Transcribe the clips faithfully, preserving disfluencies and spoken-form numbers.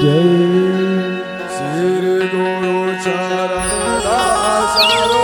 जय श्री गुरु चरण दास रो।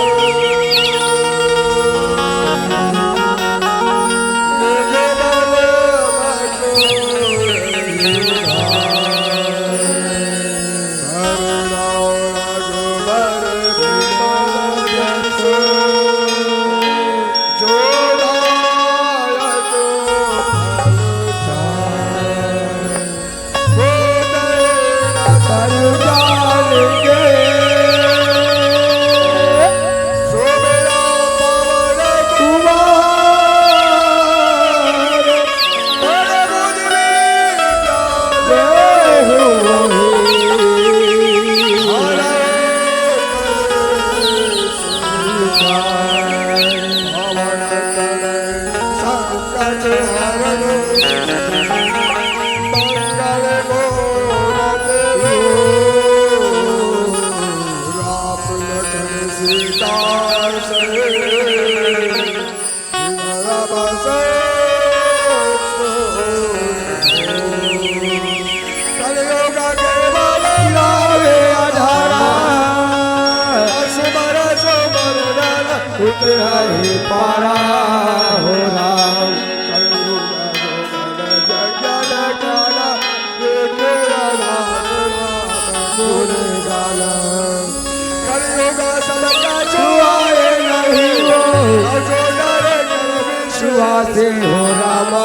उतराई पारा हो राम। कलयुग सबका छुआए नहीं हो, जो डरे कर विश्वास हो रामा।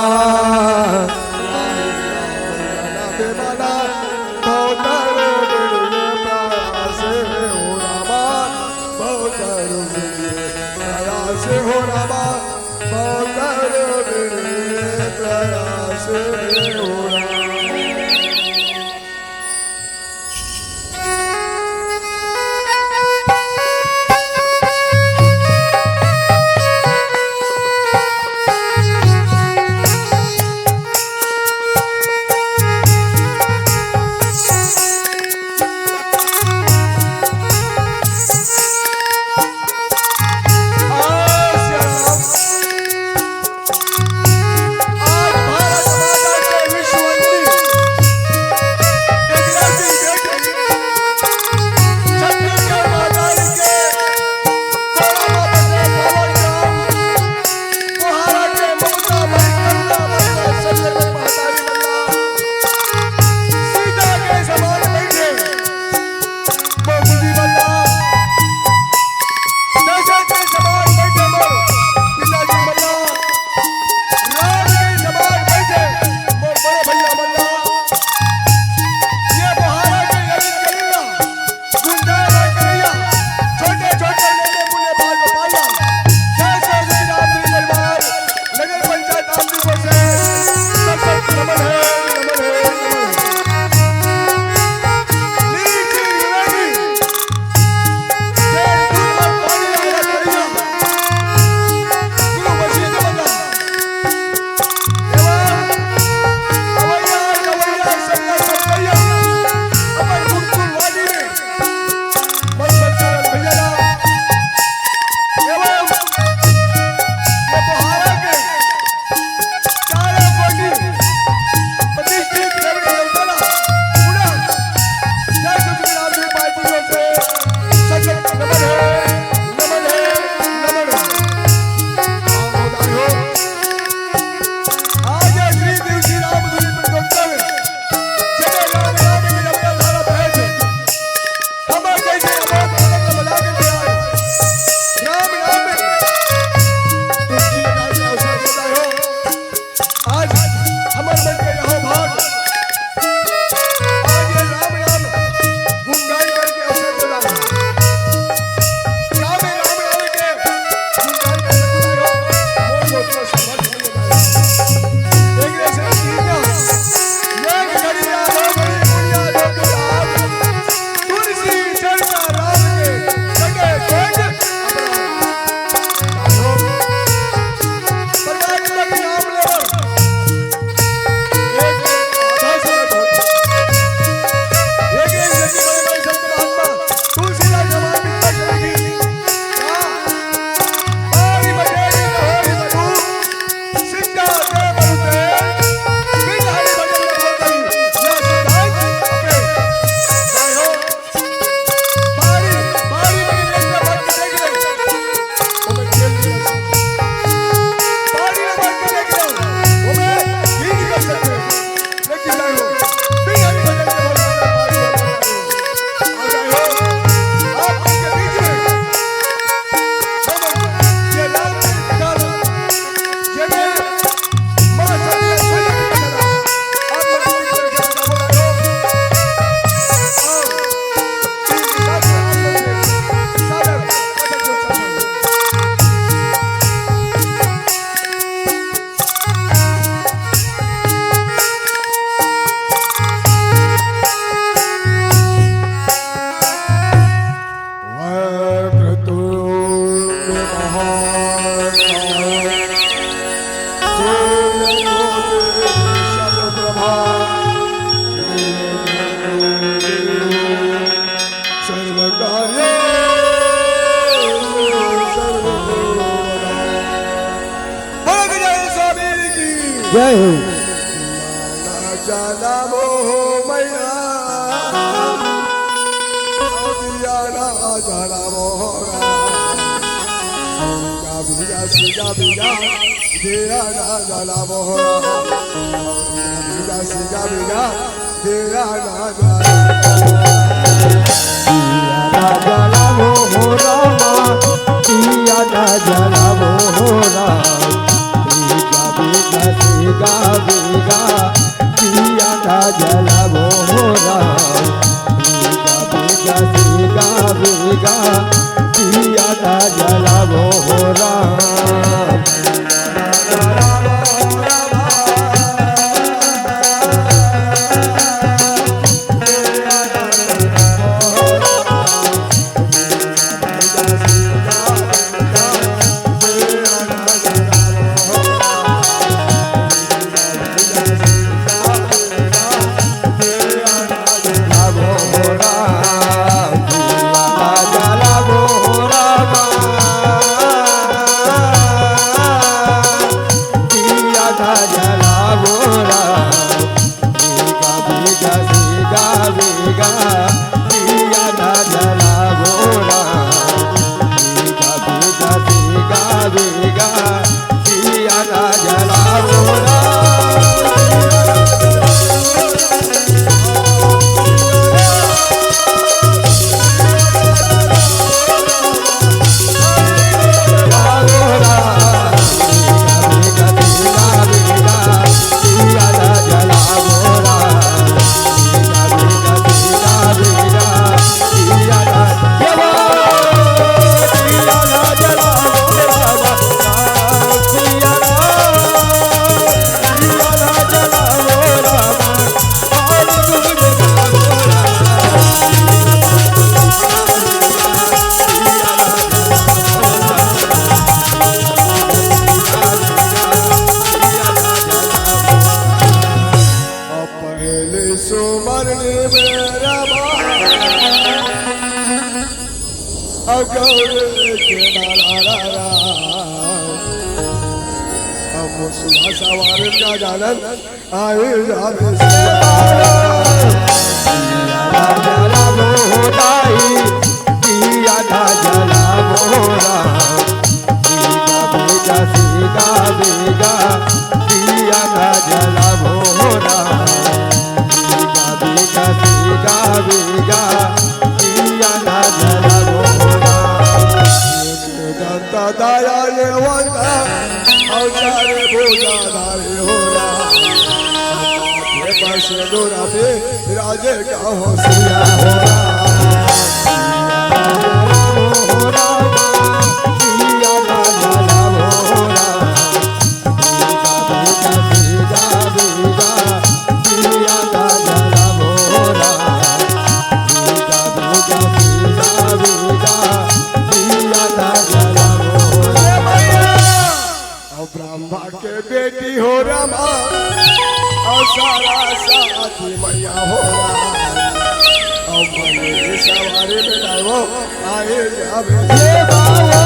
जय हो। जलबो हो मैया, दिया ना जलबो हो राम। बीघा, बीघा, बीघा, दिया ना जलबो हो राम। बीघा, बीघा, बीघा, दिया ना जलबो। दिया ना जलबो हो रामा, दिया ना जलबो हो राम। बीघा, बीघा, बीघा, बीघा, दिया ना जलबो हो राम। बीघा, बीघा, बीघा, बीघा, दिया ना जलबो हो राम। पहले सुमरनी मेरा बाप, अब गौर के नारा राम। अब मुसला सवार का जानन आए जावे सिया। सिया राजा राम हो दाई, सिया राजा राम हो राम। बीघा, बीघा, सीधा बीघा, दिया ना जलबो हो राम। बीघा, बीघा, सीधा बीघा, दिया ना जलबो हो राम। दंता दया लेवंता, अवतारे भुजा धारे हो राम। ये पास डोरा पे राजे का हो सिया हो राम। ब्रह्मा के बेटी हो रामा, अउ सारा साथी मैया हो रामा, अउ मयूरी सवारी में लावो, आए जावे ये बाबू।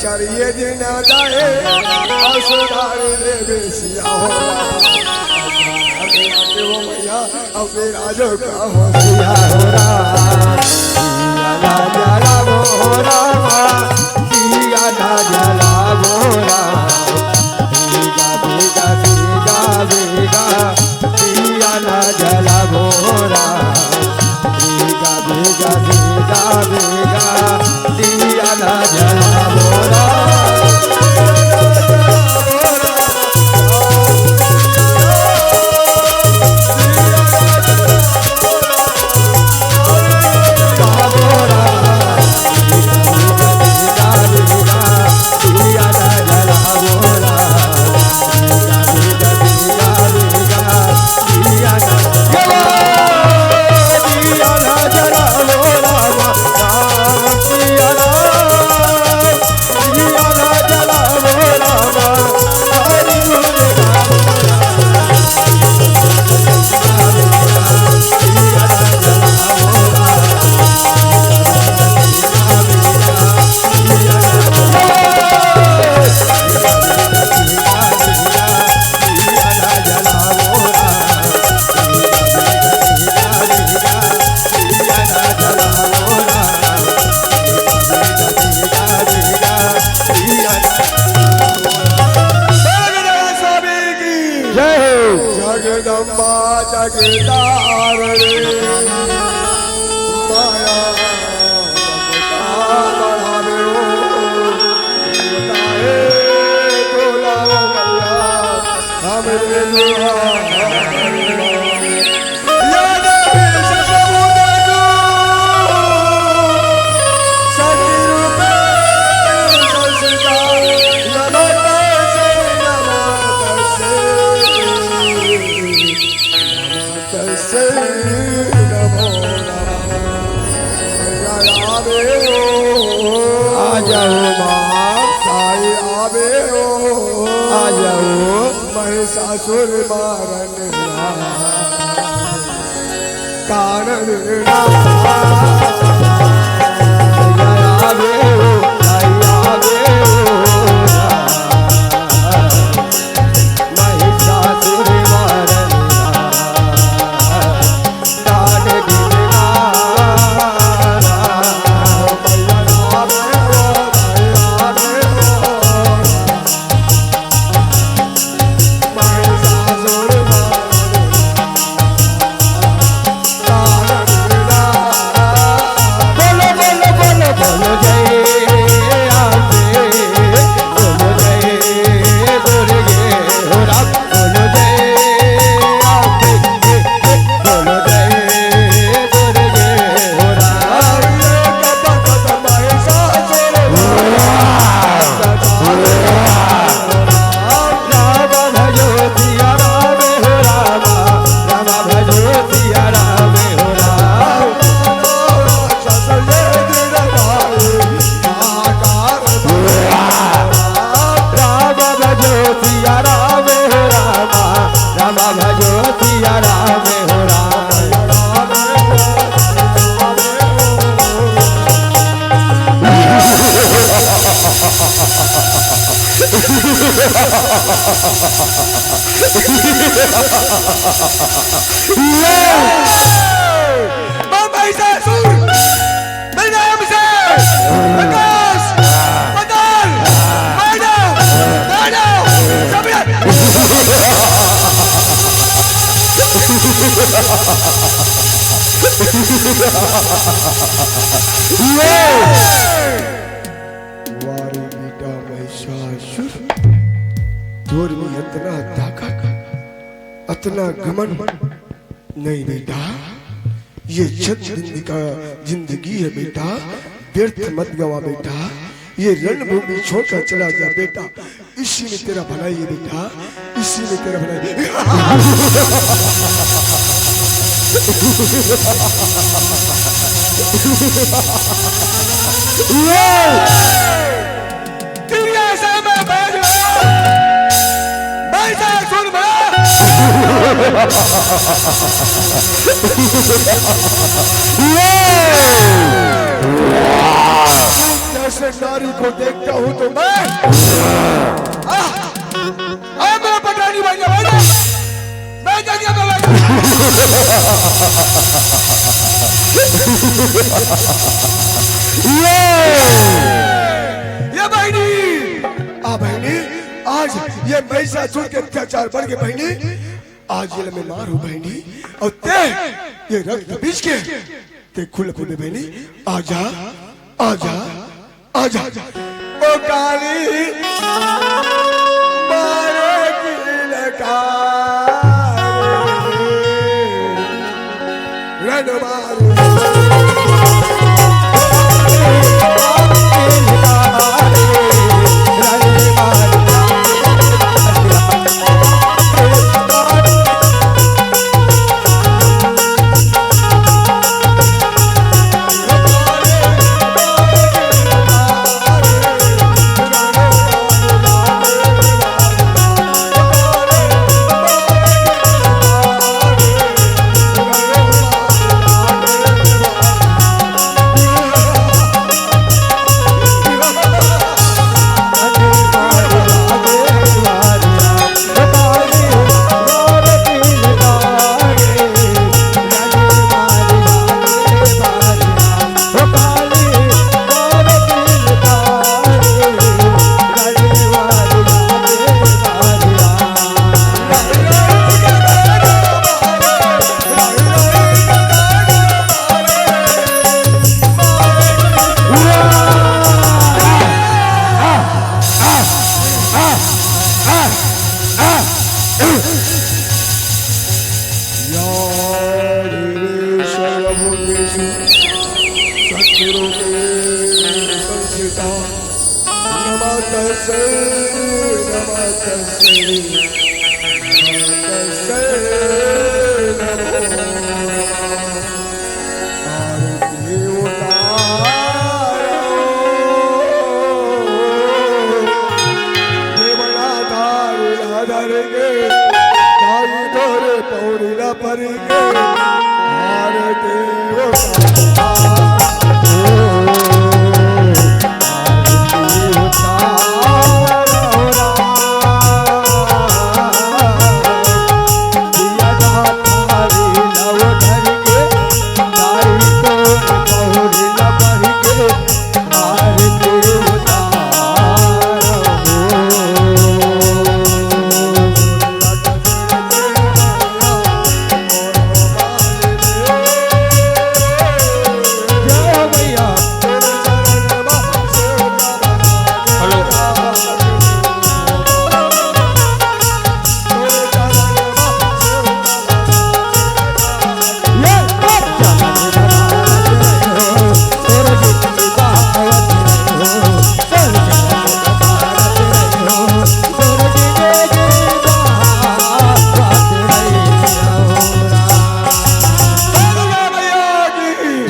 चरिये दिन जाए, असुरारी रे बेसिया हो। अरे आके वो मैया, अब राजो का हो सिया हो राम। सिया ना जला वो राम, सिया ना जला वो राम। भीगा, भीगा, भीगा, भीगा, सिया ना जला वो राम। भीगा, भीगा, भीगा, भीगा, सिया ना जला वो राम। स्वामी की जय हो। जगदम्बा जगदारणी माया ममता बढ़ावे हो। हे तोला मैया हमरे दुआ। या देवी सर्वभूतेषु शक्तिरूपेण संस्थिता। नमो तस्यै, नमो तस्यै, नमो तस्यै, नमो नमः। मैया आवे हो। आ जाओ माँ। ताई आवे हो। आ जाओ। महिषासुर मारन तारण वारी बेटा महिषासुर, तोर में अतना ताकत, अतना घमंड नहीं बेटा। ये छत जिंदगी का जिंदगी है बेटा, व्यर्थ मत गवा बेटा। ये रणभूमि छोड़कर चला जा बेटा। इसी में तेरा भलाई है बेटा, इसी में तेरा भलाई। तेरी ऐसा मैं बैठ गया, मैं ऐसा सुन बड़ा। जैसे नारी को देखता हूँ तो मैं, आह, आह, मेरा पटरानी भाई, भाई, मैं क्या, क्या कर रहा हूँ? ये बहिनी, आ बहिनी, आज ये महिषासुर के अत्याचार बढ़ गए बहिनी। आज ये मैं मार हूँ बहिनी, और ते ये रक्त बीज के ते खुल खुले बहिनी। आजा, आजा, आजा। ओ काली, मारे की ललकार। रण मारो। तस्मै नमः, तस्मै नमः, तस्मै नमो नमः। आरती उतारो, देवला दारू ला धर के, दाई तोरे पौड़ी ला पर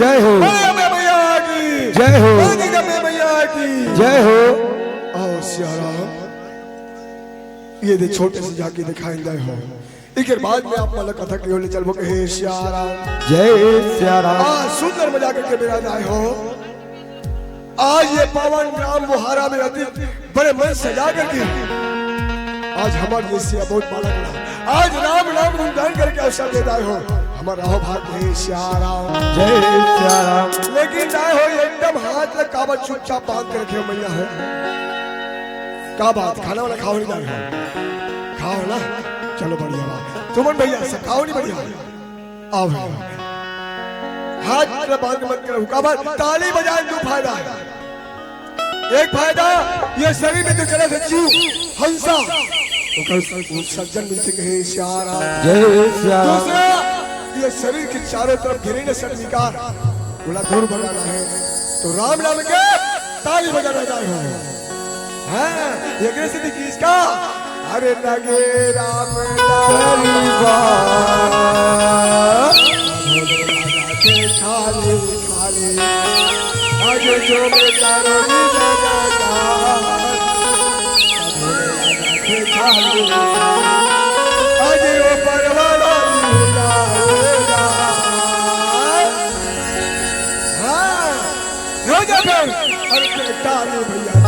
जय हो। जय हो। जय हो। आओ सिया राम, ये दे छोटे से जाके दिखाई दे हो। एकर बाद में आप मन ला कथा के ओर ले चलबो, कहे सिया राम। जय सिया राम। आज सुंदर मजा करके बेरा आए हो। आज ये पावन राम मुहारा में अति बड़े मन सजा करके आज हमर ये सिया बहुत बालक ला आज राम नाम गुणगान करके अवसर दे दाए हो। हमर राहो भाग हे सिया राम। जय सिया राम। लेकिन दाए हो एकदम हाथ ला काबर चुपचाप बांध के रखे हो मैया हो। का बात, खाना वाला खाओ नहीं दाए हो? खाओ ना, चलो बढ़िया बात। तुमन भैया सब खाओ नहीं बढ़िया? आओ भैया। हाथ ला बांध के मत करो, काबर ताली बजाए दो फायदा है। एक फायदा, ये शरीर में जो चले थे जीव, हंसा, ओकर स-, सज्जन मिलते कहे, "सिया राम।" जय सिया राम। दूसरा, ये शरीर के चारों तरफ घिरे ने सन्निकार, बोला दूर भगाना है, तो राम नाम के ताली बजाना जाए हो। हाँ, ये कैसे थी किसका? अरे लगे राम परिवार। खाली, खाली। आज जो बेचारो भी लगा था। खाली। आज वो परवाला भी लगा। हाँ। हो जा फिर। अरे ताली भैया।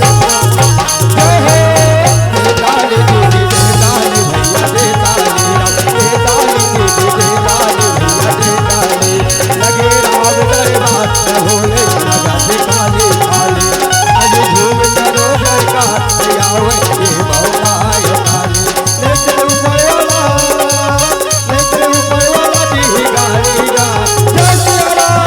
जय हो। ताली दीदी दे ताली भैया दे ताली राम दे ताली दीदी दे ताली भैया दे ताली। लगे राम दरबार भोले बाबा दे ताली ताली। अरे झूम करो जयकार आवे ये मौका आए ताली। लेके ऊपर वाला कैसे मन लगा किसी के भाई?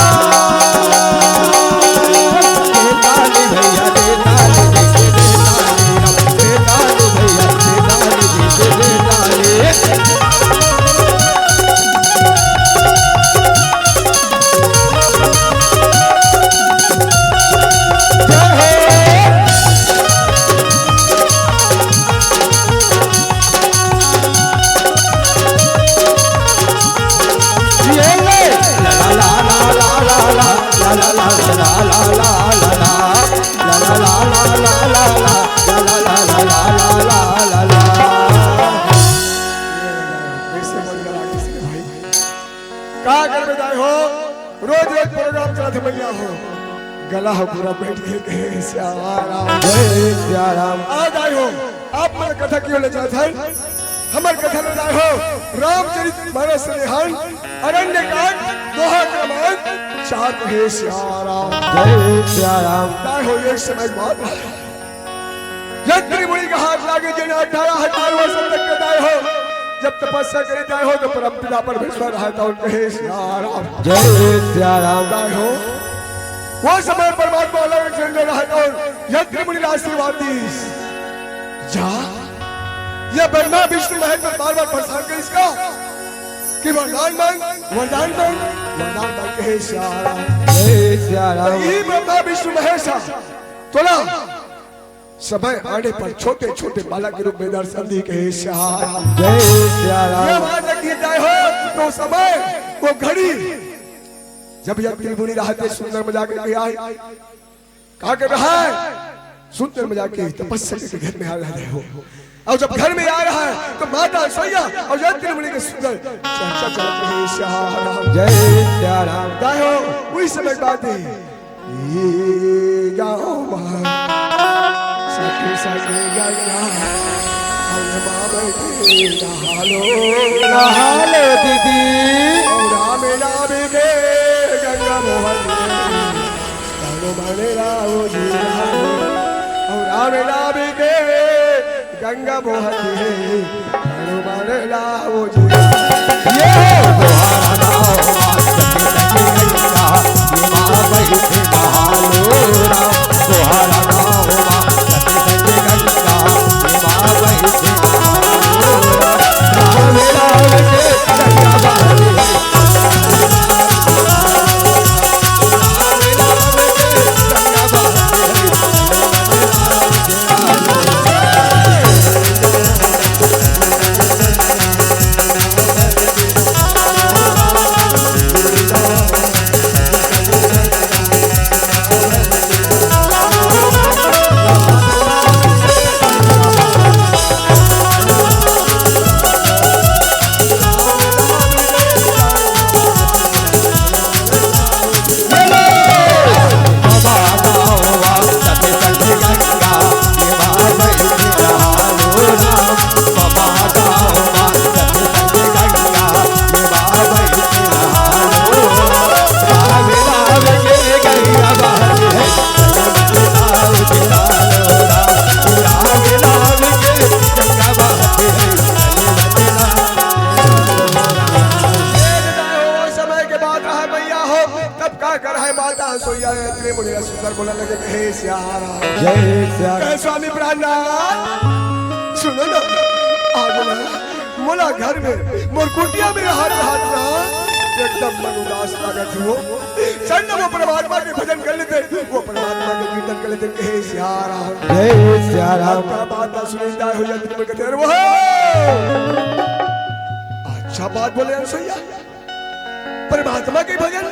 का करबे दाई हो? रोज रोज प्रोग्राम चलत हे भैया हो। गला हो पूरा बैठ के कहे, "सिया राम।" जय सिया राम। आ दाई हो, आप मन कथा क्यों ले जात है? हमर कथा में दाई हो, रामचरित मानस रेहान, अरण्य कांड, दोहा क्रमांक चार, कहे, "सिया राम।" जय सिया राम। दाई हो, एक समय की बात है। यत्री मुनि का हाथ लागे, जेन अठारह हजार वर्ष तक के दाई हो, जब तपस्या करे दाई हो, तो परम पिता परमेश्वर रहता उनके, "हे सिया राम।" जय सिया राम। दाई हो, वो समय परमात्मा अलग चंद्र रहता और यत्री मुनि ला आशीर्वाद दीस, "जा, ये ब्रह्मा विष्णु महेश में बार-बार परेशान करिस का कि वरदान मांग, वरदान मांग, वरदान मांग के, हे सिया राम।" जय सिया राम। तो ये ब्रह्मा विष्णु महेश है, तोला समय आने पर छोटे छोटे बालक के रूप में दर्शन दी, कहे सिया राम। जय सिया राम। ये बात लगी जाए हो तो समय, वो घड़ी जब यंत्री मुनि रहते सुंदर मजाक के आए, का कर रहा है? सुंदर मजाक के तपस्या के घर में आ रहा है हो। और जब घर में आ रहा है तो माता सोया और यंत्री मुनि के सुंदर चर्चा चलत रही, सिया राम। जय सिया राम। जाए हो, वही समय बात है। ये गाँव में सखी सखी गंगा, हम बाबा के नहालो, नहालो दीदी। और राम नाम के गंगा मोहन, तनु बने राव जी राम। और राम नाम के गंगा मोहन, तनु बने राव जी। ये हो। समय के बात रहा भैया हो, तब का कर है माता सोया रे, इतने मुनिया सुंदर बोला लगे, "हे सिया राम।" जय सिया राम। कहे, "स्वामी प्राणनाथ, सुनो ना, आज ना मोला घर में, मोर कुटिया में रहत, रहत ना एकदम मन उदास लागत हो। चल ना वो परमात्मा के भजन कर लेते, वो परमात्मा के कीर्तन कर लेते, हे सिया राम।" जय सिया राम। का बात सुनी जाए हो, यंत्री मुनि कहते, "अरे वो हो, अच्छा बात बोले अनसुईया।" परमात्मा के भजन,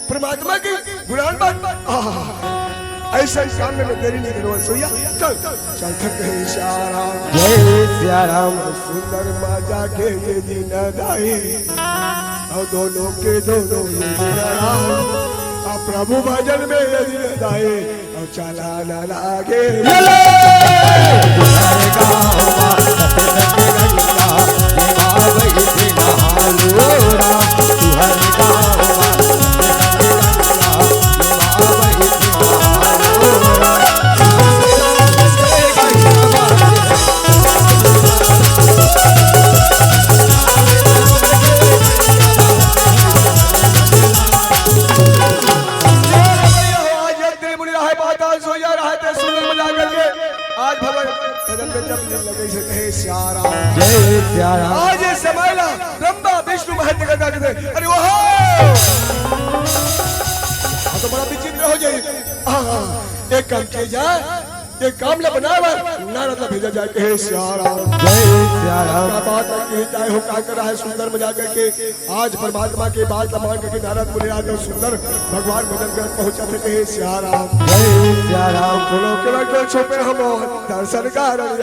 परमात्मा के गुणगान बात। आहा, ऐसा काम में मैं देरी नहीं करूँ, सोया। चल, चल, चल, कहे सिया राम। जय सिया राम। सुंदर मजा के ये दिन दाई, और दोनों के दोनों ये दिन राम। अब प्रभु भजन में ये दिन दाई, और चला ना लागे। आज यंत्री मुनि रहा है, पाताल सोया रहा है, ते सुंदर मजा करके। आज भगवान भजन में जब दिल लगे से कहे सिया राम। जय सिया राम। आज ये समय ला ब्रह्मा विष्णु महेंद्र का करके, अरे वो हो! हाँ, तो बड़ा विचित्र हो जाए। हाँ, हाँ, एक काम किया जाए, एक काम ला बनावा, नारद ला भेजा जाए, कहे सिया राम। जय सिया राम। का बात है कि जाए हो, का कर रहा है सुंदर मजा करके। आज परमात्मा के बात ला मान करके नारद मुनि रात और सुंदर भगवान भजन कर पहुंचा थे, कहे सिया राम। जय सिया राम। बोलो केवल को छुपे हम दर्शन कारण।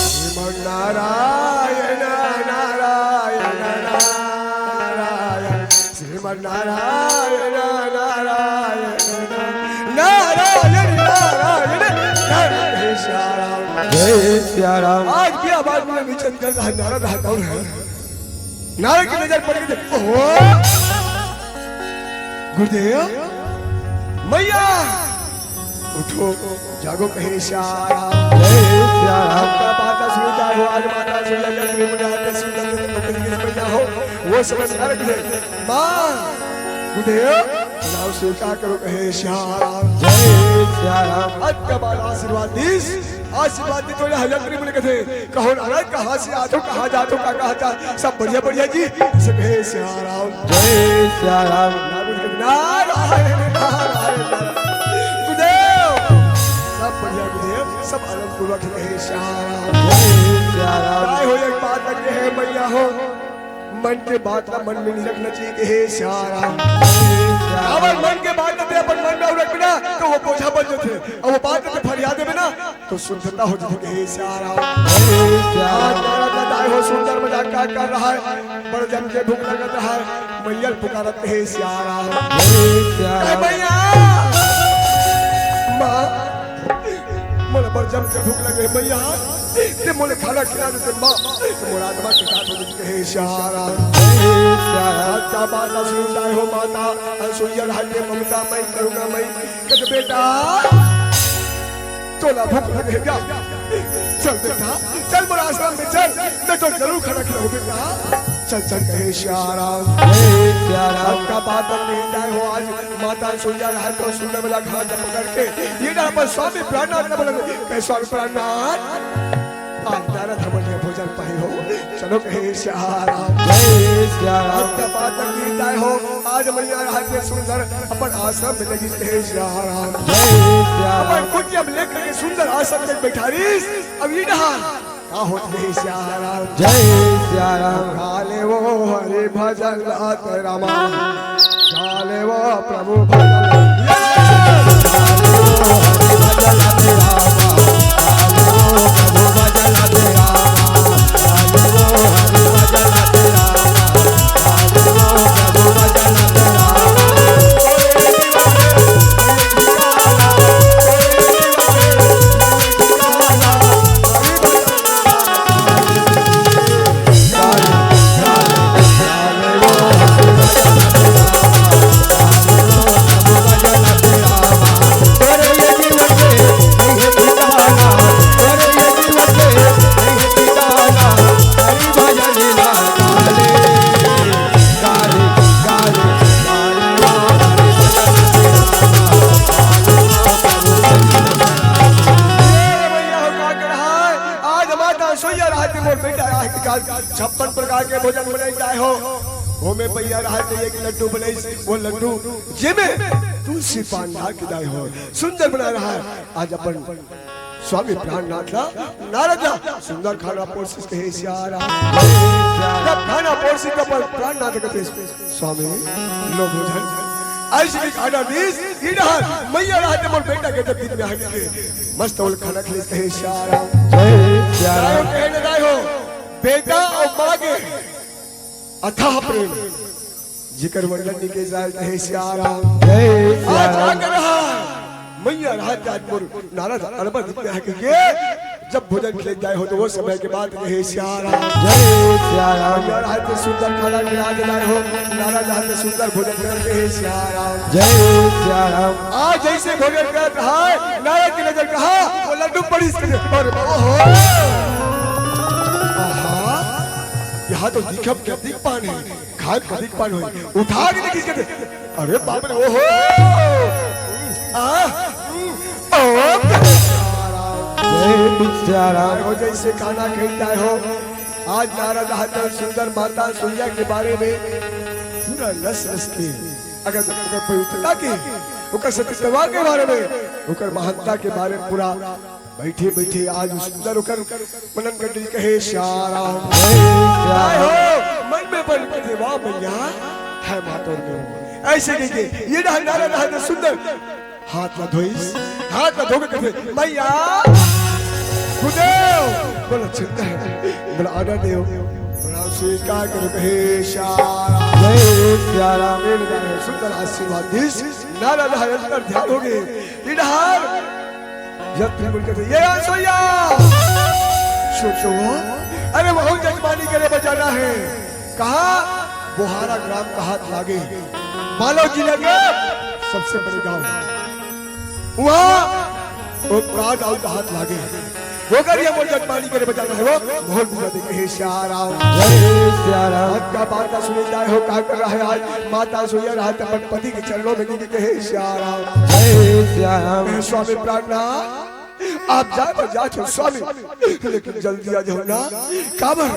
श्रीमन नारायण, नारायण, नारायण, श्रीमन नारायण, नारायण, नारायण, नारायण, नारायण, श्याम। जय सिया राम। आज भी आवाज में विचन कर रहा है, नारद हाथों है। नारद के नजर पड़ गई। ओहो, गुरुदेव, मैया, उठो, जागो, कहे श्याम। जय श्याम। आपका बात सुन जाए हो, आज माता सुन जाए, जब भी मुझे आते सुन जाए, तो कहेंगे, मैया हो, वो समय नारद है, माँ, गुरुदेव, प्रणाम स्वीकार करो, कहे श्याम। जय श्याम। अतका बड़ आशीर्वाद दीस, आशीर्वाद दी तो यहाँ यंत्री मुनि कथे, कहो नारद, कहाँ से आथो, कहाँ जाथो, का कहा जा, सब बढ़िया, बढ़िया जी, सब हे श्याम। जय श्याम। नारद कथे, नारायण, नारायण, नारायण। गुरुदेव, सब बढ़िया गुरुदेव, सब आनंद पूर्वक हे श्याम। जय श्याम। काय हो, एक बात लगे है मैया हो, मन के बात ला मन में नहीं रखना चाहिए कि हे श्याम। अगर मन के बात ला अपन मन में रख ना, तो वो बोझा बन जाते, और वो बात ला फरिया देवे ना, तो शुद्धता हो जाती कि हे श्याम। आज नारद बताए हो, सुंदर मजाक का कर रहा है, बड़ जम के भूख लगत है, मैया पुकारत हे श्याम। हे मैया, माँ, मोला बड़ जम के भूख लगे, मैया, ते मोला खाना खिला देते, माँ, तो मोर आत्मा के साथ हो जाते, हे श्याम। हे श्याम। आज का बात सुन जाए हो माता, अनसुईया रहत हे ममता मई, करुणा मई, कहे, बेटा, तोला भूख लगे क्या? चल बेटा, चल मोर आश्रम में चल, मैं तो जरूर खाना खिलाऊं बेटा। चल चल कहे श्याम। हे श्याम। आज का बात नहीं जाए हो, आज माता सुइया रहत हे तो सुंदर वाला घाट पकड़ के ये ना पर स्वामी प्राणनाथ ने बोला, कहे स्वामी प्राणनाथ, आज नारद हमन के भोजन पाए हो, चलो कहे श्याम। जय श्याम। आज का बात नहीं जाए हो, आज मैया रहत हे सुंदर अपन आश्रम में लगी, कहे श्याम। जय श्याम। अपन कुटिया में लेकर के सुंदर आश्रम में बैठा रहीस, अब ये ना का होत हे श्याम। जय श्याम। खा ले वो हरि भजन लात रामा, खा ले वो प्रभु भजन। आज माता सोइया रहत हे, मोर बेटा रहत हे, काल छप्पन प्रकार के भोजन बनाए जाए हो। ओमे पहिला रहत हे एक लड्डू बनाइस, वो लड्डू जेमे तुलसी पान डाल के दाए हो, सुंदर बना रहा है। आज अपन स्वामी प्राणनाथ ला, नारद ला सुंदर खाना परोसिस, कहे श्याम। जब खाना परोसिस तब प्राणनाथ कहते, स्वामी, लो भोजन। ऐसे भी खाना दीस, इधर मैया रहत हे मोर बेटा के जब दिन में आके मस्त ओला खाना खिलाइस, कहे श्याम। जय श्याम। कहे न दाई हो, बेटा और माँ के अथाह प्रेम, जेकर वर्णन नइ करे जाय, कहे श्याम। जय आज श्याम। आके रहा, मैया रहत हे आज मोर नारद अड़बड़ दिन में आके के, जब भोजन खिलाए जाए हो तो वो समय के बात, कहे श्याम। जय श्याम। मैया रहत हे सुंदर खाना खिलाए जाए हो, नारद रहत हे सुंदर भोजन करके, हे श्याम। जय श्याम। आज जैसे भोजन करत हे, नारद के नजर कहाँ, वो लड्डू परोसिस, अरे बाबा हो। आहा, यहाँ तो दिखब क्या दिख पाने। खान कभी पान होई। उठा के देखिस के, अरे बाप रे, ओहो। आ, ओ। जय श्याम। हो जैसे खाना खिलाए हो। आज नारद रहत हे सुंदर माता सोइया के बारे में पूरा रस रस के, अगर ओकर पवित्रता के, ओकर सत्यता के बारे में, ओकर महानता के बारे में पूरा बैठे बैठे आज सुंदर ओकर मनन कर दिस, कहे श्याम। जय श्याम। आए हो, मन में बन के, वाह मैया, हे माँ तोर के। ऐसे कह के ये नारद रहत हे सुंदर हाथ ला धोइस, हाथ ला धो के कथे, मैया, गुरुदेव, बोला चिंता है, बोला आना देव, बोला स्वीकार करो, कहे श्याम। जय श्याम। सुंदर आशीर्वाद दीस, नारद हर अंतर ध्यान हो गए। इधर जब भी बोल के ये आ सोइया। सोचो, अरे वहू जजमानी करे बजाना है। कहा बोहारा ग्राम कहात लागे, बालोद जिला के सबसे बड़े गांव। उहाँ ओ प्राण आऊ कहात लागे। ओकर ये मोर जगबानी करे बजाना है वो मोहन बुझा दे कहे श्याम राम। जय श्याम राम। आज का बात सुने जाए हो, का कर रहा है आज? माता सोया रहा था, अपन पति के चरणों में गिर कहे श्याम राम। जय श्याम राम। कहे, स्वामी प्राणनाथ, आप जाए बर जात हो स्वामी, लेकिन जल्दी आ जाओ ना। काबर?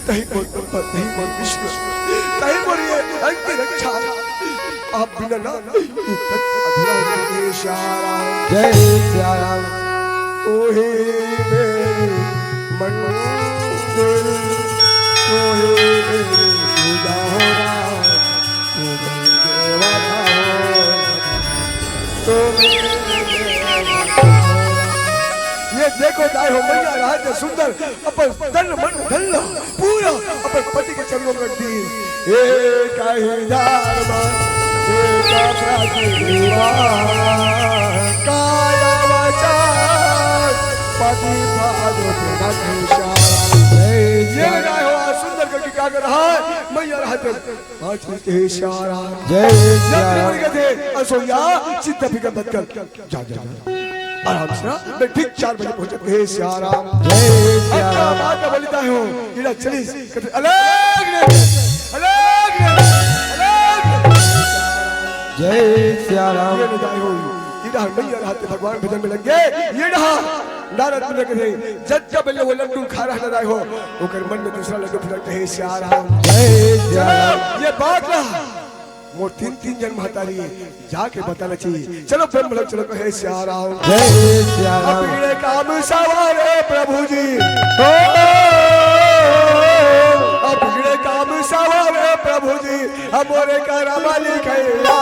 तहीं मोर नंबर, तहीं मोर विश्व, तहीं मोर ये अंग की रक्षा। आप बिना ना ये तन अधूरा हो जाए। श्याम राम। जय श्याम राम। ओहे मेरे मंदिर, ओहे मेरे उजाला, ओहे देवता हो, ओहे देवता हो। ये देखो दाई हो मैया राहत सुंदर, अपन तन मन धन ला पूरा अपन पति के चरणों में रख दी। एक ही धर्म, एक प्रतिभा, काया वाचा, पति पाद प्रदक्षिणा। ये गाय हो आज सुंदर करके क्या कर रहा है? मैया राहत पाँच मिनट हे श्याम राम। जय श्याम राम। जब थे असोया चित्त फिकर मत कर। जा, जा, जा। आराम से ना, मैं ठीक चार बजे पहुंचत हे श्याम राम। जय श्याम राम। बात बोलता हूँ, इड़ा चलीस, कहते, अलग नहीं, अलग नहीं, अलग नहीं। जय श्याम राम। ये निदाय हो, इड़ा मैया राहत भगवान भजन में लग गए, ये रहा, नारद मुनि के थे, जब जब ले वो लड्डू खा रहा निदाय हो, ओकर मन में दूसरा लड्डू फिरत हे श्याम राम। जय श्याम राम। ये बात ना, मोर तीन, तीन जन महतारी हे, जाके बताना चाहिए। चलो ब्रह्म लोक चलो, कहे श्याम राम। जय श्याम राम। अब बिगड़े काम सवारे प्रभु जी। ओ, अब बिगड़े काम सवारे प्रभु जी, अब मोरे करम लिखैया।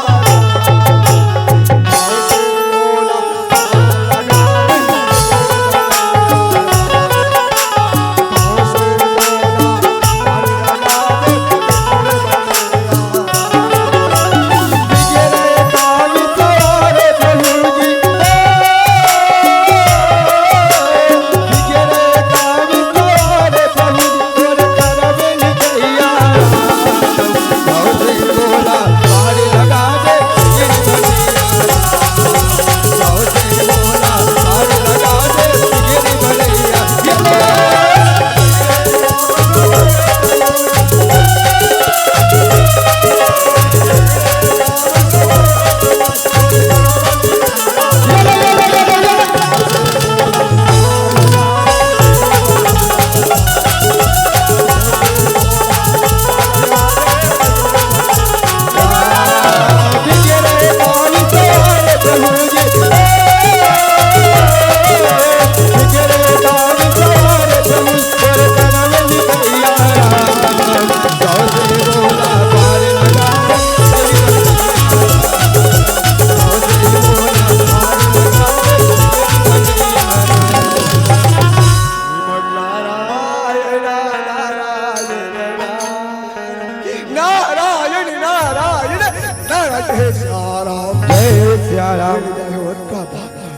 नारायण, नारायण, नारायण, हे सिया राम। जय सिया राम। जय हो, का बात है।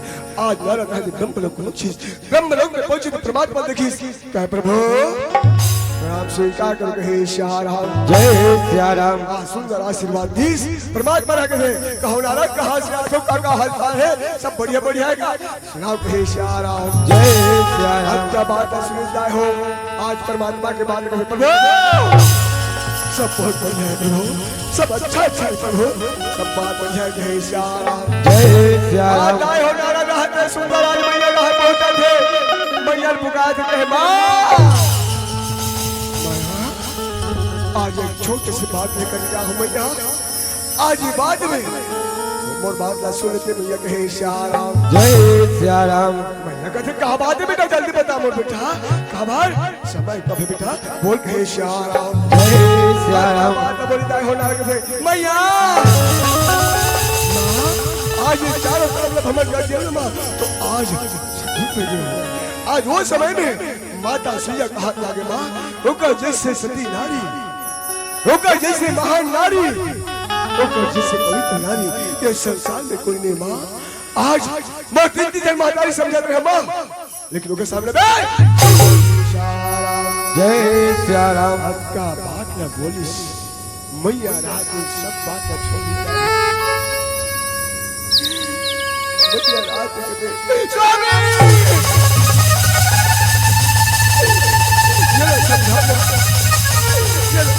आज नारद आज ब्रह्मलोक पहुंचे, ब्रह्मलोक में पहुंचे तो परमात्मा देखिस, कहे, "प्रभु, प्रणाम स्वीकार करो," कहे, "सिया राम।" जय सिया राम। आ, सुंदर आशीर्वाद दीस। परमात्मा रह गए, कहो नारद, कहाँ से आप लोग का, का हाल चाल है? सब बढ़िया, बढ़िया है का? सुनाओ कहे सिया राम। जय सिया राम। अब क्या बात है सुनील दाई हो, आज परमात्मा के बात कहे प्रभु, सब बहुत बढ़िया है प्रभु, सब अच्छा अच्छा है प्रभु, सब बात बढ़िया है, जय सिया राम। जय सिया आज राम। दाई हो नारा रहते सुंदर आज मैया रहा पहुंचा थे, मैया पुकार थे कहे माँ, आज एक छोटी सी बात लेकर क्या हूँ मैया, आज ये बात में मोर बात ला सुन लेते, मैया कहे सिया राम। जय सिया राम। मैया कहते, "का बात है बेटा, जल्दी बता मोर बेटा, का बात? समय कब है बेटा, बोल," कहे सिया राम। जय सिया राम। बात बोली दाई हो नारद से, "मैया, माँ, आज ये चारों तरफ लग हमर गज गेल माँ, तो आज सब भूल गए हो। आज वो समय में माता सुइया कहात लागे माँ, ओकर जैसे सती नारी, ओकर जैसे महान नारी, ओकर जैसे पवित्र नारी ये संसार में कोई नहीं माँ। आज मैं तीन तीन जन महतारी समझत रहे माँ, लेकिन ओकर सामने बे जय सिया राम। अब का बात न बोलिस, मैया रात में सब बात छोड़ दी। मैया रात में स्वामी! ये ले समझा दो। ये ले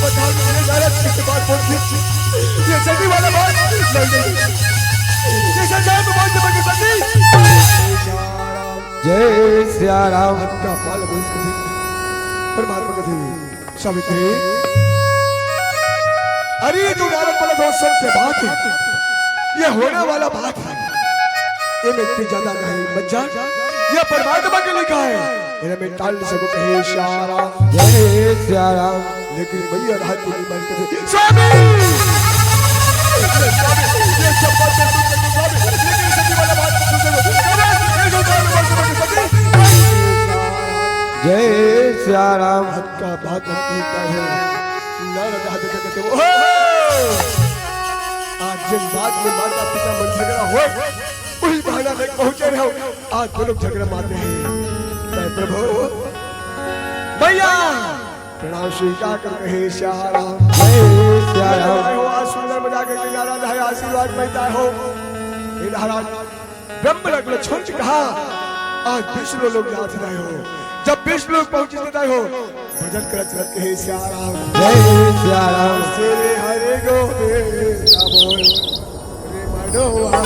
बता दो, ये गलत किस बात बोल दी? ये सही वाला बात नहीं, नहीं। ये सही बात बोल दे, सही। जय सिया राम। आपका पाल बोल दे। परमात्मा का देवी। सावित्री, अरे, ये जो नारद वाला जो सत्य बात है, ये होने वाला बात है, ये मैं इतनी ज्यादा नहीं मत जान, ये परमात्मा के लिखा है, इन्हें मैं टाल नहीं सकूं। कहे सिया राम। जय सिया राम। लेकिन मैया रात को नहीं मान सकती। स्वामी! स्वामी, ये सब बात मैं सुन सकती हूँ, स्वामी, लेकिन ये सभी वाला बात सुन सकती हूँ। ये जो बात मैं सुन सकती हूँ। जय सिया राम। का बात हम करता है। नारद आदि का कहते हो। आज जिन बात में माता पिता मन झगड़ा हो, वही बहाना लेके पहुंचे रहो। आज दो लोग झगड़ा मारते हैं। मैं प्रभु, मैया, प्रणाम स्वीकार कर कहे सिया राम। जय सिया राम। आए हो आज सुंदर मजा के किनारा है, आशीर्वाद मिलता हो। हे महाराज, ब्रह्म लोक छोड़ के कहा, आज विष्णु लोक जात रहे हो। जब विष्णु लोक पहुंच जाता हो, भजन करत करत कहे सिया राम। जय सिया राम। श्री हरि गोविंद बोल रे मनवा।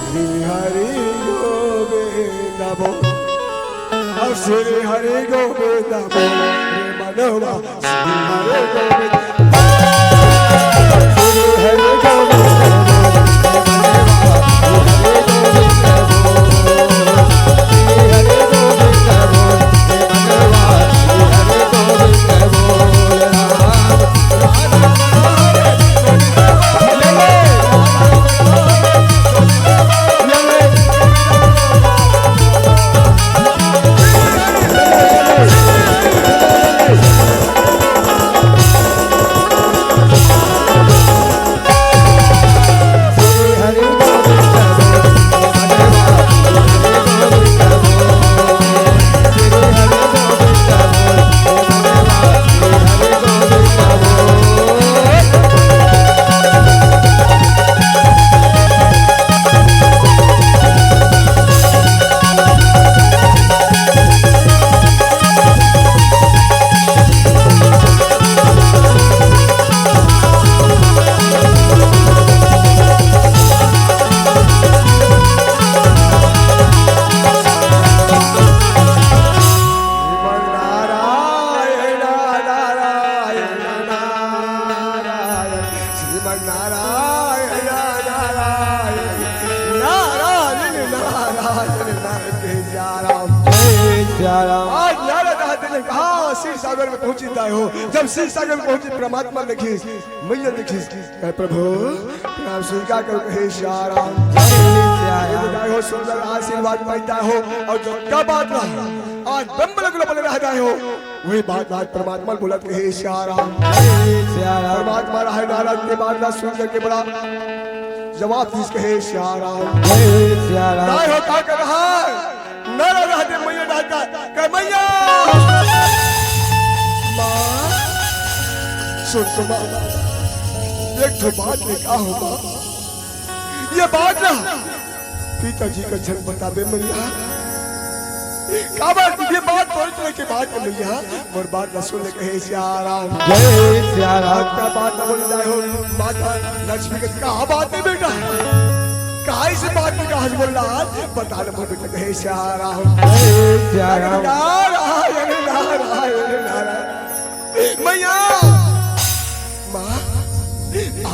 श्री हरि गोविंद बोल। अब श्री हरि गोविंद बोल रे मनवा। श्रीमन नारायण, नारायण, नारायण, नारायण, नारायण, जय सिया राम। जय सिया राम। आज नारद आते ने कहा, क्षीर सागर में पहुंची दाय हो। जब क्षीर सागर में पहुंची, परमात्मा देखी, मैया देखी, कहे, "प्रभु, प्रणाम स्वीकार करो," कहे, "सिया राम।" जय सिया राम। दाय हो, सुंदर आशीर्वाद पाई दाय हो। और जो क्या बात रहा, आज ब्रह्म लोक में बने रह दाय हो। वही बात आज परमात्मा बोलत कहे, "सिया राम।" जय सिया राम। परमात्मा रहे नारद के बात ला सुन करके बड़ा जवाब दीस कहे, "सिया राम।" जय सिया राम। काय हो, का कर रहा है? नारद रहते मैया डालता, कहे, "मैया।" माँ, सुन तो माँ, एक ठो बात ले का हो माँ? ये बात ना पिताजी का झन बताबे मैया। काबर ये बात तोर के बात है मैया, मोर बात ना सुन ले कहे सिया राम। जय सिया राम। का बात ना बोल जाए हो, माता लक्ष्मी के का बात है बेटा? काहे से बात नहीं कहा बोल रहा, बता ना मोर बेटा कहे सिया राम। जय सिया राम। नारायण, नारायण, नारायण। मैया, माँ,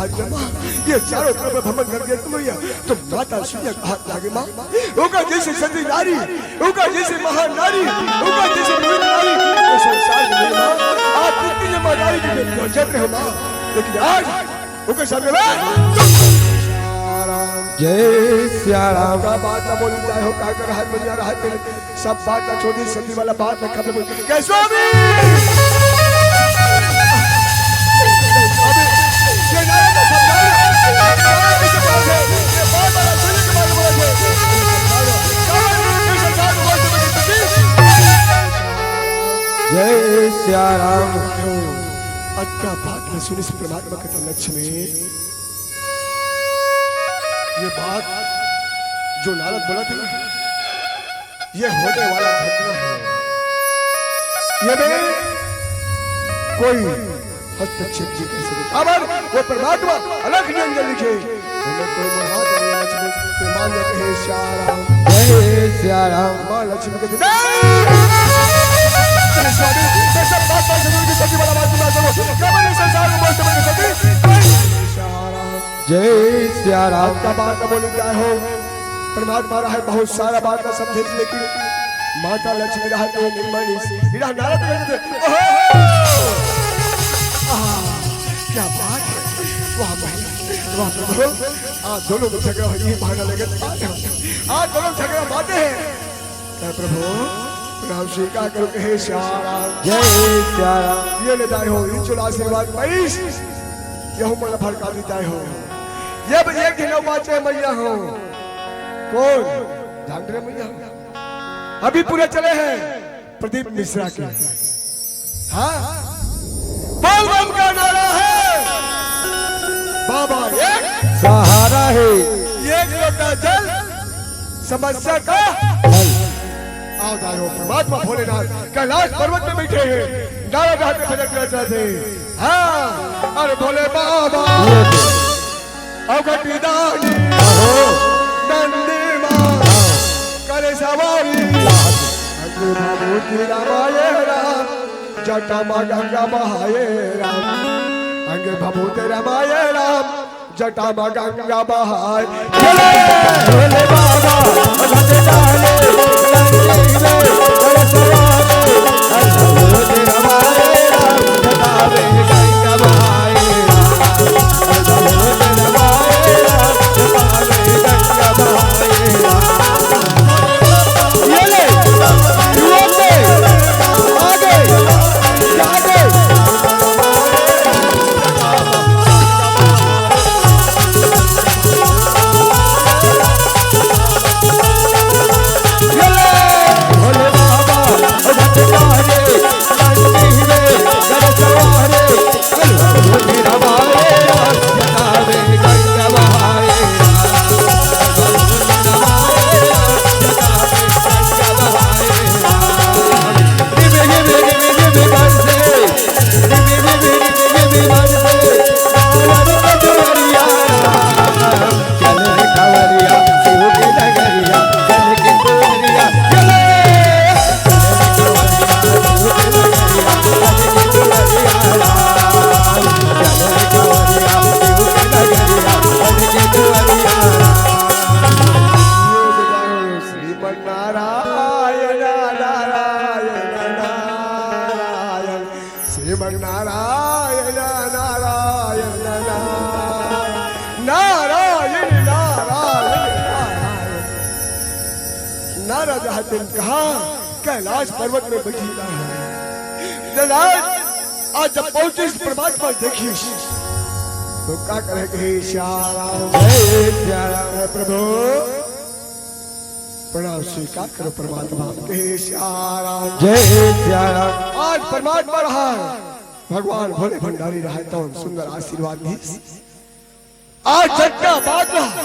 आज ना माँ, ये चारों तरफ भ्रमण कर दिया तुम मैया, तो माता सुनिया कहा लागे माँ, ओका जैसे सती नारी, ओका जैसे महान नारी, ओका जैसे पवित्र नारी, ये संसार में नहीं माँ। आप कितनी जमा नारी की बेटी हो, जब रहे माँ, लेकिन आज ओका सामने में जय सिया राम। का बात ना बोली जाए हो, का कर रहा है, बजा रहा है तेरे। सब बात ना छोड़ी, सती वाला बात ना खत्म हो। कैसे भी? ये नारा तो समझा लो। ये बात वाला सुनने के बाद बोला जाए। जय का बात ल सुनिस परमात्मा कथे, लक्ष्मी, ये बात जो नारद बोलथे ना, ये होने वाला घटना हे। ये में कोई हस्तक्षेप नहीं कर सके। काबर वो परमात्मा अलख निरंजन लिखे, ओमे कोई मोर हाथ नहीं हे। लक्ष्मी, श्रीमान ने कहे, "सिया राम।" जय सिया राम। माँ लक्ष्मी के जय। जय स्वामी, जय सब बात, बात जरूर की सभी बड़ा बात की बात करो। क्या बने संसार में बोलते बने सभी? जय सिया राम। जय सिया राम। आपका बात न बोली जाए हो। परमात्मा रहा है, बहुत सारा बात न समझे, लेकिन माता लक्ष्मी रहा तो नहीं मानी। इधर नारद कहते, "ओहो! आह, क्या बात है? वाह, वाह, वाह, प्रभु।" आज दोनों में झगड़ा हो, ये बहाना लेके आ जाओ। आज दोनों झगड़ा बातें हैं। हे प्रभु, प्रणाम स्वीकार करो, कहे सिया राम। जय सिया राम। ये ले दाई हो, ये चलो आशीर्वाद पाइस, यहू मन भड़का दी दाई हो। ये भी एक दिन बाचे मैया हो। कौन? जान रहे मैया हो? अभी पूरे चले हैं प्रदीप मिश्रा के। हाँ? बोल बम का नारा है। बाबा एक सहारा है। एक लोटा जल समस्या का हल। आओ दाई हो, परमात्मा भोलेनाथ कैलाश पर्वत में बैठे हैं। नारद हाथ में भजन करते हैं। हाँ, अरे भोले बाबा, अवघटी दानी, नंदी माँ, करे सवारी, अंगे भभूति रमाए राम, जटा मा गंगा बहाए राम, अंगे भभूति रमाए राम, जटा मा गंगा बहाए। चले भोले बाबा, भजन डाले, नंदी में, करे सवारी, अंगे भभूति रमाए राम, जटा में गंगा बहाए राम। श्रीमन नारायण, नारायण, नारायण, श्रीमन नारायण, नारायण, नारायण, नारायण, नारायण। नारद हतन कहा, कैलाश पर्वत में बैठी है। नारद, आज जब पहुंचिस परमात्मा देखिस, तो का कहे, कहे, "सिया राम, जय सिया राम।" हे प्रभु, प्रणाम स्वीकार करो परमात्मा, कहे, "सिया राम, जय सिया राम।" आज परमात्मा रहा है, भगवान भोले भंडारी रहा है, तो सुंदर आशीर्वाद दिस। आज जग का बात रहा,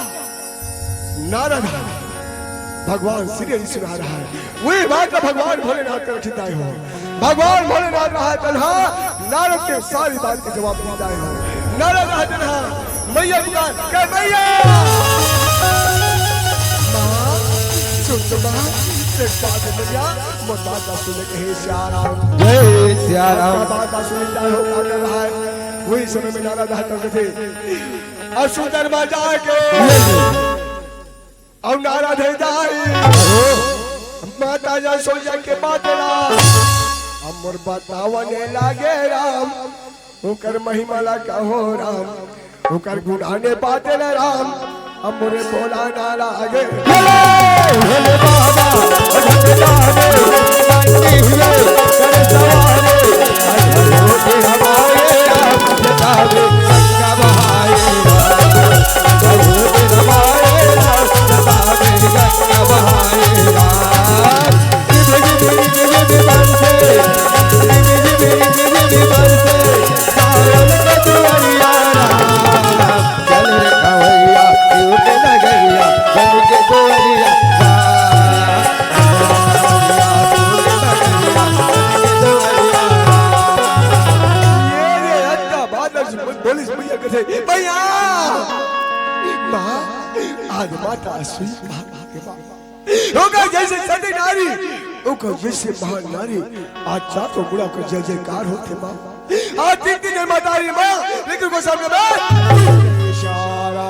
नारद भगवान श्री हरि सुना रहा है, वही बात का भगवान भोलेनाथ कर चिताए हो। भगवान भोलेनाथ रहा है तन्हा, नारद के सारी बात के जवाब देता है हो। नारद रहा तन्हा, मैया पुकार, कह मैया, माँ, सुन तो माँ, तेरे बात है मैया, मोर बात का सुने कहे सिया राम। जय सिया राम। आपका बात का सुने जाए हो, क्या कर रहा है? वही समय में नारद हाथ करके थे। अब सुंदर माँ जाके अउ नारद हे दाई, माता जसोदा के बात ला, अब मोर बतावने लागे राम, ओकर महिमा ला कहो राम, ओकर गुणाने बात ला राम, अब मोरे बोला ना लागे। भोले, भोले बाबा, भोले बाबा, बंदी हुए कर सवारे, अरे भोले हमारे राम, जतावे गंगा बहाए राम। बोलिस, मैया कथे, "भैया, माँ, आज माता सुई कहा के माँ।" ओकर जैसे सती नारी, ओकर जैसे महान नारी, आज चारों मुड़ा को जय जयकार होथे माँ। आज तीन तीन जय माता री माँ, लेकिन ओकर सामने में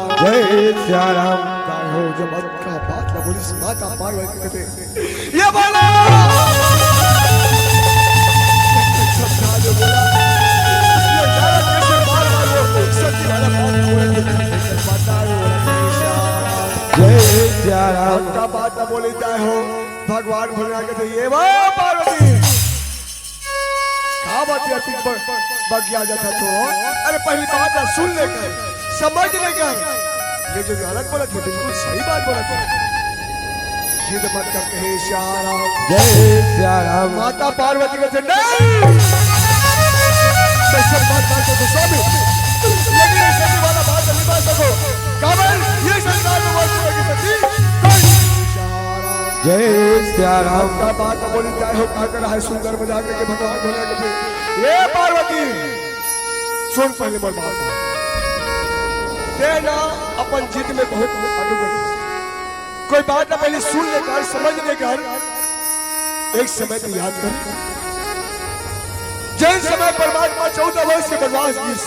जय सिया राम। काय हो जब अतका बात ला बोलिस माता पार्वती कथे, ये बोला। ये जाना कैसे बार बार वो सती वाला बात बोले थे, माता रो जय सिया राम। अतका बात ला बोले जाय हो, भगवान भोलेनाथ कथे, ये वो पार्वती। का बात यार, पीठ पर बगिया जाता तो? अरे, पहली बात है, सुन लेकर, समझ लेकर। ये जो नारद बोला था, बिल्कुल सही बात बोला था। जिद मत कर कहे सिया राम। जय सिया राम। माता पार्वती कथे, "नहीं, कैसे बात करते हो स्वामी? लेकिन ये सती वाला बात नहीं मान सको। काबर ये संसार में मौजूद है कि सती कोई।" जय सिया राम। का बात बोली जाय हो, का कर रहा है सुंदर मजाक के भगवान भोले के। ये पार्वती, सुन पहले मोर बात। ते ना अपन जिद में बहुत अटूट है। कोई बात ना पहले सुन लेकर, समझ लेकर, एक समय पे याद कर। जैन समय परमात्मा चौदह वर्ष के वनवास गीस,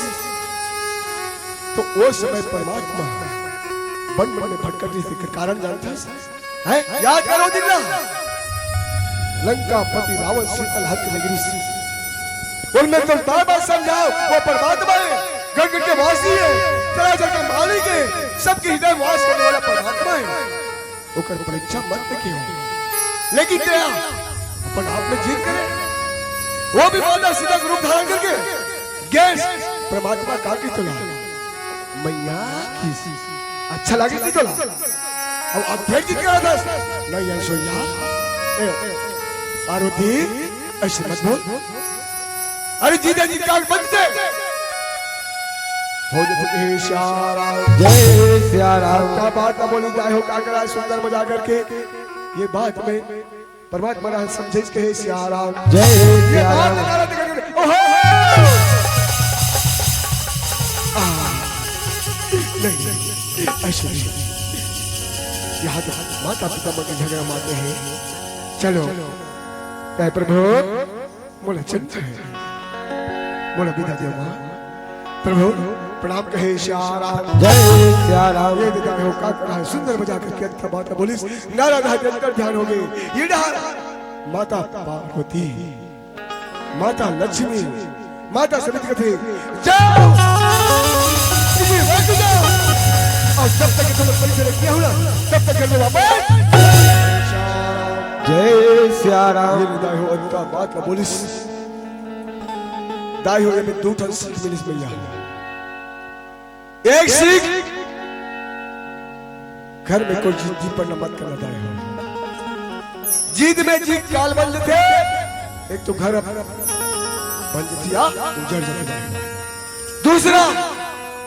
तो वो समय परमात्मा वन वन में भटकत रहिस, एकर कारण जानथस? हैं? याद करो दिन ना। लंकापति रावण सीता ला हत के ले गीस। उनमें तुम बार बार समझाओ, वो परमात्मा है, गण गण के वासी है, चराचर के मालिक है, सबके हृदय में वास करने वाला परमात्मा है। ओकर परीक्षा मत के हो। लेकिन तेरा अपन आप में जीत करे। वो भी माता सीता का रूप धारण करके गैस परमात्मा का की तुला। मैया की अच्छा लगे की तुला। अब आप फिर जीत के आता। नहीं, ऐसो यार। ए, पार्वती, ऐसे मत बोल। अरे जीजा जी, काल बंद दे। हो जथे सिया राम। जय सिया राम। का बात ना बोली जाय हो, का करा सुंदर मजाक करके। ये बात में परमात्मा राम समझे कहे सिया राम। जय ये सिया बात राम। नारद करके, ओहो! आ, नहीं, नहीं, ऐसे नहीं। यहाँ तो माता पिता मन के झगड़ा मारते हैं। चलो, हे प्रभु, मोला चिंता है। मोला बिदा दे माँ। प्रभु, प्रणाम कहे सिया राम। जय सिया राम। ये देखा हो का करा है, सुंदर मजाक करके अतका बात बोलिस, नारद हा अंतर ध्यान हो गए। ये डहार माता पार्वती, माता लक्ष्मी, माता सविता कथे, "जाओ, किसी वक्त जाओ, और जब तक तुम परिचय किया हो ना, तब तक घर में वापस।" जय सिया राम। ये दाई हो अतका बात ना बोलिस। दाई हो, ये में दू ठन सीख मिलिस भैया। एक सीख, घर में कोई जिद्दी पर न मत करना दाई हो। जिद में जिद काल बन जथे। एक तो घर बन जथे या उजड़ जथे दाई हो। दूसरा,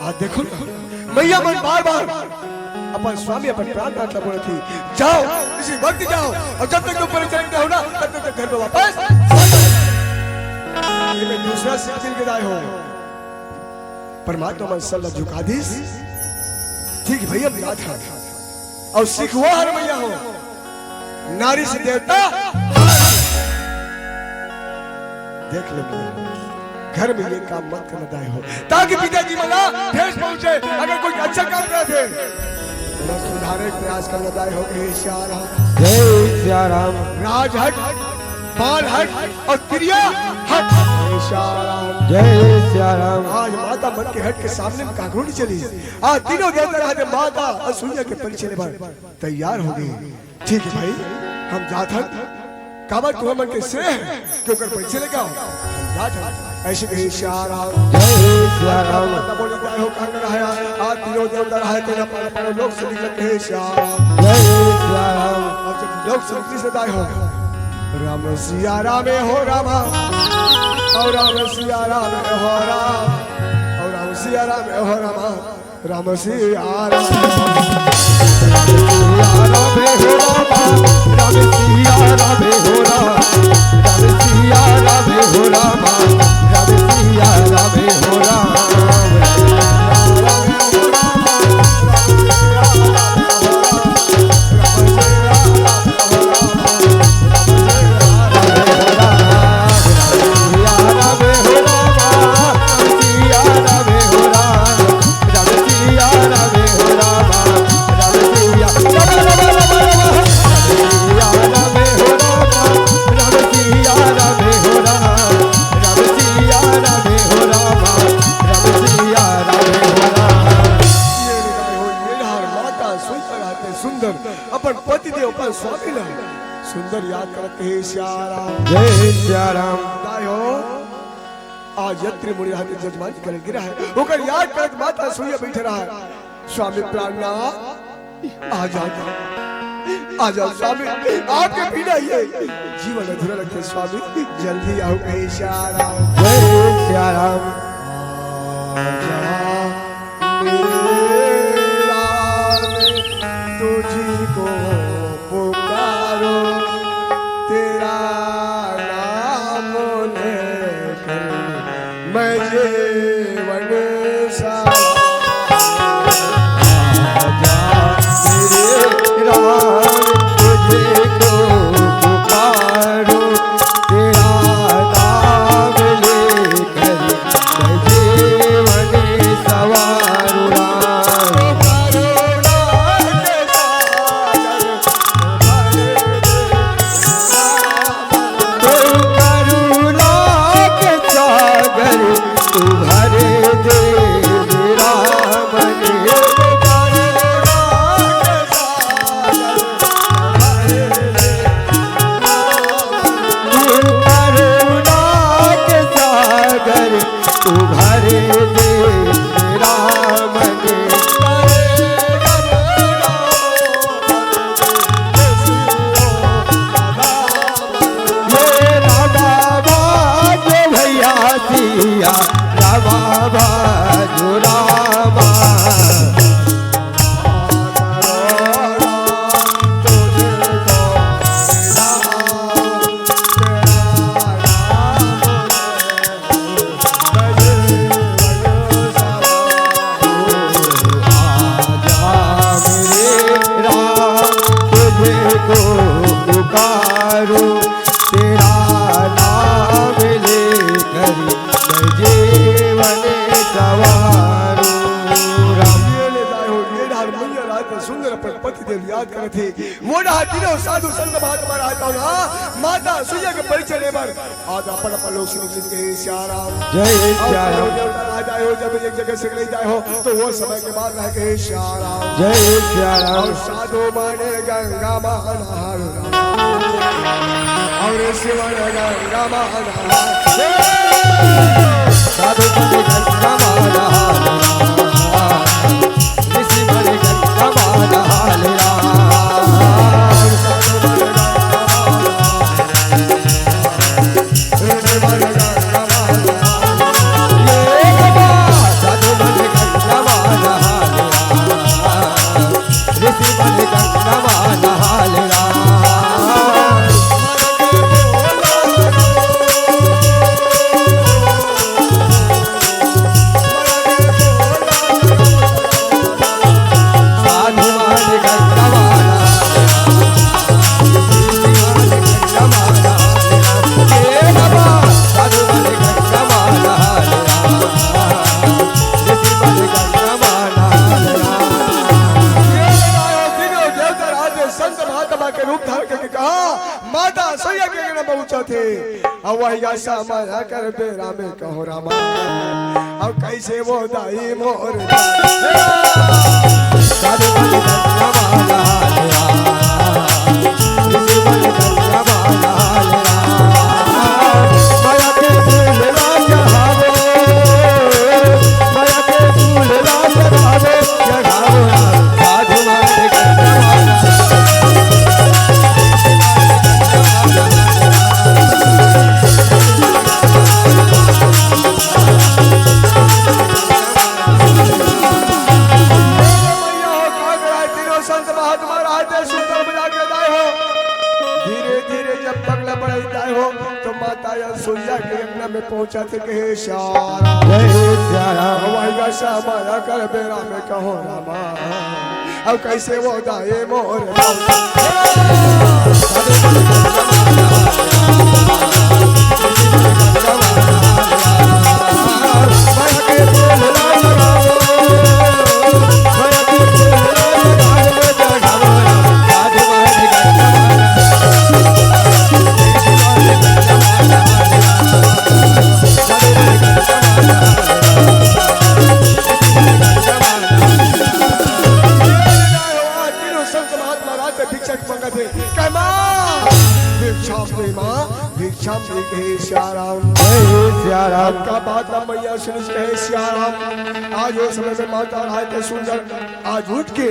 आज देखो ना, मैया मन बार बार अपन स्वामी, अपन प्राणनाथ ला बोलत ही, "जाओ, इसी वक्त जाओ, और जब तक तुम परिचय नहीं हो ना, तब तक घर में वापस मत आओ।" ये में दूसरा सीख मिल के दाई हो। परमात्मा मन सर ला झुका दिस। ठीक भैया, हम जात हन। और सीख वो हर भैया हो, नारी से देवता। देख लो भैया, घर में ये काम मत करना दाई हो, ताकि पिताजी मला ठेस पहुंचे। अगर कोई अच्छा काम करथे, थोड़ा सुधारे के प्रयास करना दाई हो। हे सिया राम। जय सिया राम। राज हट, पाल हट और तिरिया हट। हे सिया राम। जय सिया राम। आज माता मन के हट के सामने में काकरूनी चली। आज तीनों देवता रहते माता और सूर्य के परिचय ले बर तैयार हो गए। ठीक है भाई, हम जात हन। काबर तुमन मन के स्नेह है, क्यों कर पैसे लेके आओ, हम जात हन। ऐसे कहे सिया राम। जय सिया राम। पता बोली जाए हो, कहाँ कर रहा है? आज तीनों देवता रहा है, तेरा पारा पारा लोग से निकल कहे सिया राम। जय सिया राम। और जब लोग से निकली से दाए हो, "राम सिया राम हो रामा, और राम सिया राम हो राम, और राम सिया राम हो रामा।" राम सिया राम। राम सिया राम हो रामा, राम सिया राम हो राम, राम सिया राम हो रामा, राम सिया राम हो राम। स्वामी ला सुंदर याद करत कहे सिया राम। जय सिया राम। दाई हो, आज अत्रि मुनि राहत जजमान करन गिरा है, ओकर याद करत माता सुइया बैठे रहा है। स्वामी प्राणनाथ, आ जाओ, आ जाओ स्वामी, आपके बिना ये जीवन अधूरा लगता है स्वामी, जल्दी आओ कहे सिया राम। जय सिया राम। आजा मेरे राम, तुझको पुकारो, तेरा नाम लेकर मैं जीवन सा आजा मेरे राम, तुझे तो पुकारो, तेरा नाम लेकर मैं जीवन सवारू राम। तू करुणा के सागर, तू भर दे मेरा मन। तू करुणा के सागर, तू भर दे मेरा मन। ये रामा बाजो भैया सिया, रामा बाजो रामा। आजा मेरे राम, तुझे को पुकारूं, तेरा नाम लेकर मैं जीवन संवारूं। राम। ये ले दाई हो, ये डार मैया रात में सुंदर अपन पति देव याद करत हे। वो डार तीनों साधु संत महात्मा रहता ना, माता सुइया के परिचय ले बर आज अपन अपन लोग सुनिश्चित कहे सिया राम। जय सिया राम। और देवता आ जाए हो, जब एक जगह से ले जाए हो, तो वो समय के बाद रह कहे सिया राम। जय सिया राम। और साधु माने गंगा माँ नहाए राम। और शिव माने गंगा माँ नहाए। साधु माने गंगा माँ नहाए राम। ऋषि माने गंगा माँ नहाए राम। तीनों देवता राज संत महात्मा के रूप धारण करके कहा, माता सैया के अंगना पहुंचा थे। अब वही आशा माया कर बेरा में कहो रामा, अब कैसे वो दाई मोर तीनों संत महात्मा रहते सुंदर बजा के दाए हो। धीरे धीरे जब पगला बढ़ाई दाए हो, तो माता या सुइया के अंगना में पहुंचा थे कहे श्याम। जय श्याम। वही आशा माया कर बेरा में कहो रामा, अब कैसे वो दाए मोर। तीनों संत महात्मा रात में भिक्षा के मंगत हे। कहे सिया राम। जय सिया राम। का बात अब मैया सुनिस कहे सिया राम। आज वो समय में माता राय के सुंदर आज उठ के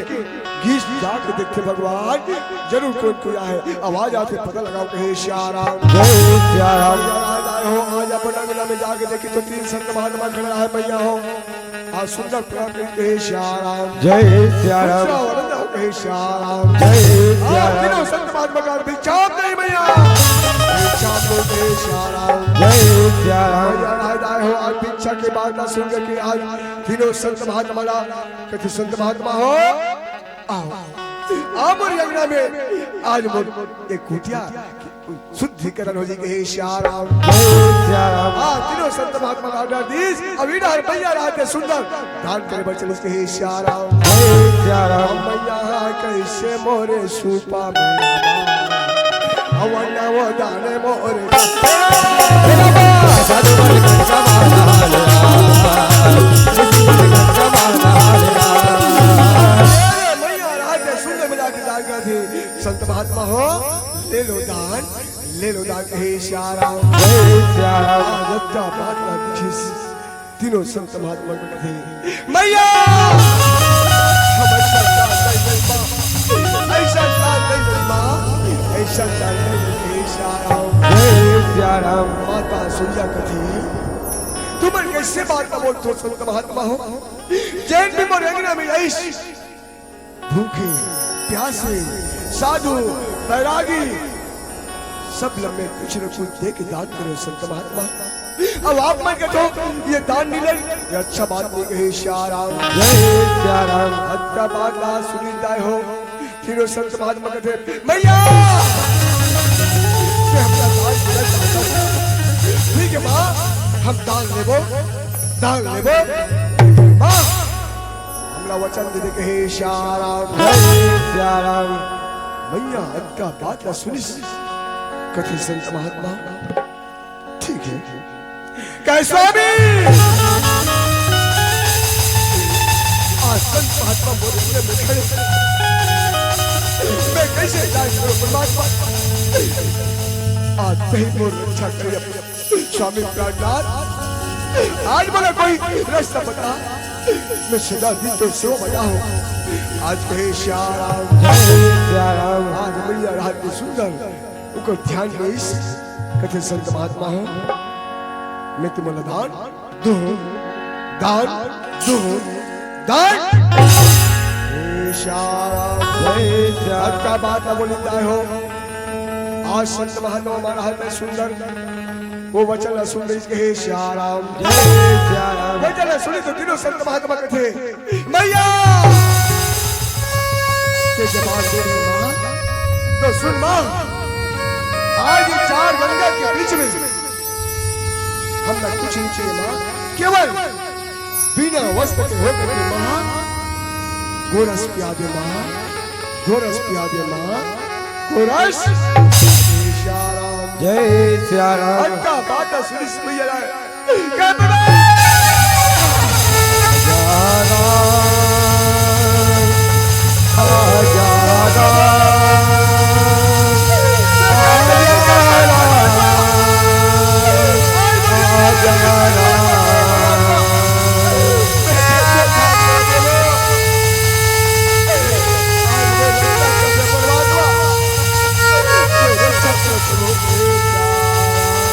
गीस जाके देखे भगवान, जरूर कोई कोई आहे। आवाज आथे, पता लगाओ कहे सिया राम। जय सिया राम। मैया राय हो, आज अपन अंगना में जाके देखी तो तीन संत महात्मा खड़ा है मैया हो। आज सुंदर प्रणाम करी कहे सिया राम। जय सिया राम। दूसरा वरण जाओ कहे सिया राम। जय सिया आज राम। तीनों संत महात्मा का भिक्षाम नहीं मैया। भिक्षाम दो कहे सिया राम। जय सिया राम। मैया राय दाय हो, आज भिक्षा के बात ना सुन के आज तीनों संत महात्मा ला, कथे संत महात्मा हो, आओ। आओ मोर अंगना में, आज मोर एक कुटिया शुद्धिकरण हो जी कहे सिया राम। जय सिया राम। हाँ, तीनों संत महात्मा का आदर दीस। अब इधर मैया राय के सुंदर दान करे बर चलिस कहे सिया राम। जय सिया राम। अब मैया कैसे मोरे सूपा में हवन वो दाने मोरे। अरे मैया राय के सुंदर मिला के दान कर दी। संत महात्मा हो, ले लो दान, ले लो दान कहे सिया राम। जय सिया राम। आज अतका बात ना दिखिस, तीनों संत महात्मा को कथे, मैया! हम ऐसा दान नहीं दे माँ, ऐसा दान नहीं दे माँ, ऐसा दान नहीं दे सिया राम। जय सिया राम। माता सुइया कथे, तुमन कैसे बात ना बोलथो संत महात्मा हो? जेन भी मोर अंगना में आइस, भूखे, प्यासे, साधु, बैरागी, सब लम्मे कुछ न कुछ दे के दान करे संत महात्मा। अब आप मन कथो, ये दान नहीं ले, ये अच्छा बात नहीं कहे सिया राम। जय सिया राम। अतका बात ना सुनी दाय हो, फिर वो संत महात्मा कथे, मैया, ये हमरा दान नहीं ले, ठीक है माँ, हम दान लेबो, दान लेबो, माँ, हमला वचन दे दे कहे सिया राम। जय सिया राम। मैया अतका बात ला सुनिस, कथे संत महात्मा, ठीक है। कहे स्वामी, आज संत महात्मा मोर अंगना में खड़े, मैं कैसे जाय करूं परमात्मा, आज तहीं मोर रक्षा करे अपने स्वामी प्राणनाथ, आज मोला कोई रास्ता बता, मैं सदा दिन तो सेवा बना हूँ। आज कहे सिया राम। जय सिया राम। आज मैया राय के सुंदर ओकर ध्यान गइस, कथे संत महात्मा हो, मैं तुमन ला दान दूँ, दान दूँ, दान। हे सिया राम। जय सिया राम। अतका बात ना बोली दाय हो। आज संत महात्मा हमारा हाथ में सुंदर वो वचन ला सुन रही कहे सिया राम। जय सिया राम। वचन ला सुनी तो तीनों संत महात्मा कथे, मैया, के जवाब दे रही माँ, तो सुन माँ, आज ये चार गंगा के बीच में हमला कुछ नहीं चाहिए माँ, केवल बिना वस्त्र के होकर के माँ, गोरस पिया दे माँ, गोरस पिया दे माँ, गोरस। जय सिया राम। जय सिया राम। अतका बात सुनिस मैया राय।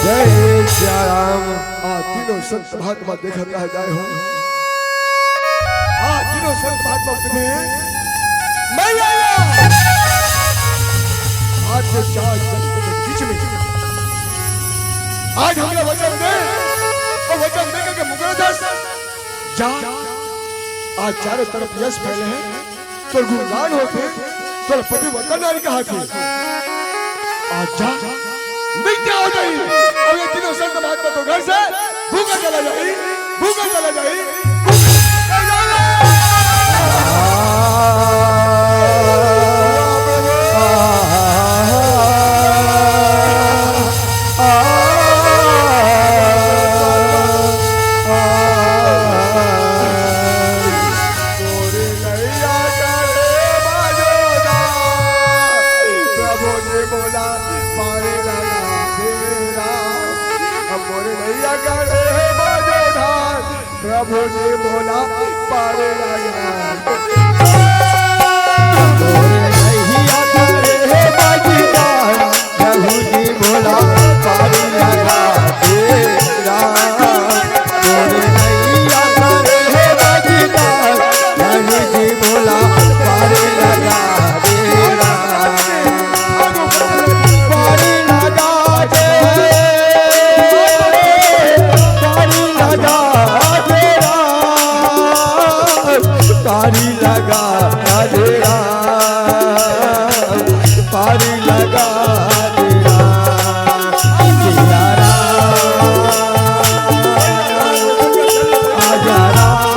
जय सिया राम। आ तीनों संत महात्मा देखत रह जाए हो। आ तीनों संत महात्मा कथे, मैं आया। आज ये चार जगत के बीच में आज हमला वचन दे, और वचन दे के मुकरा दस। जा, आज चारों तरफ यश फैले हैं। तोर गुणगान होथे, तोर पतिव्रता नारी कहाथे। आज जा, मिट जाओ जाई। अब ये तीनों संत महात्मा तो घर से भूखा चला जाई, भूखा चला जाई, भूखा चला जाई। भोले भोला पारे लगा। भोले नैया करे बजता, प्रभु जी भोला पारे लगा दे राम। भोले नैया करे बजता, प्रभु जी भोला पारे लगा दे राम। पारी लगा दे, पारी लगा दे राम, पारी लगा दे राम, पारी लगा दे राम। सिया राम, आजा राम।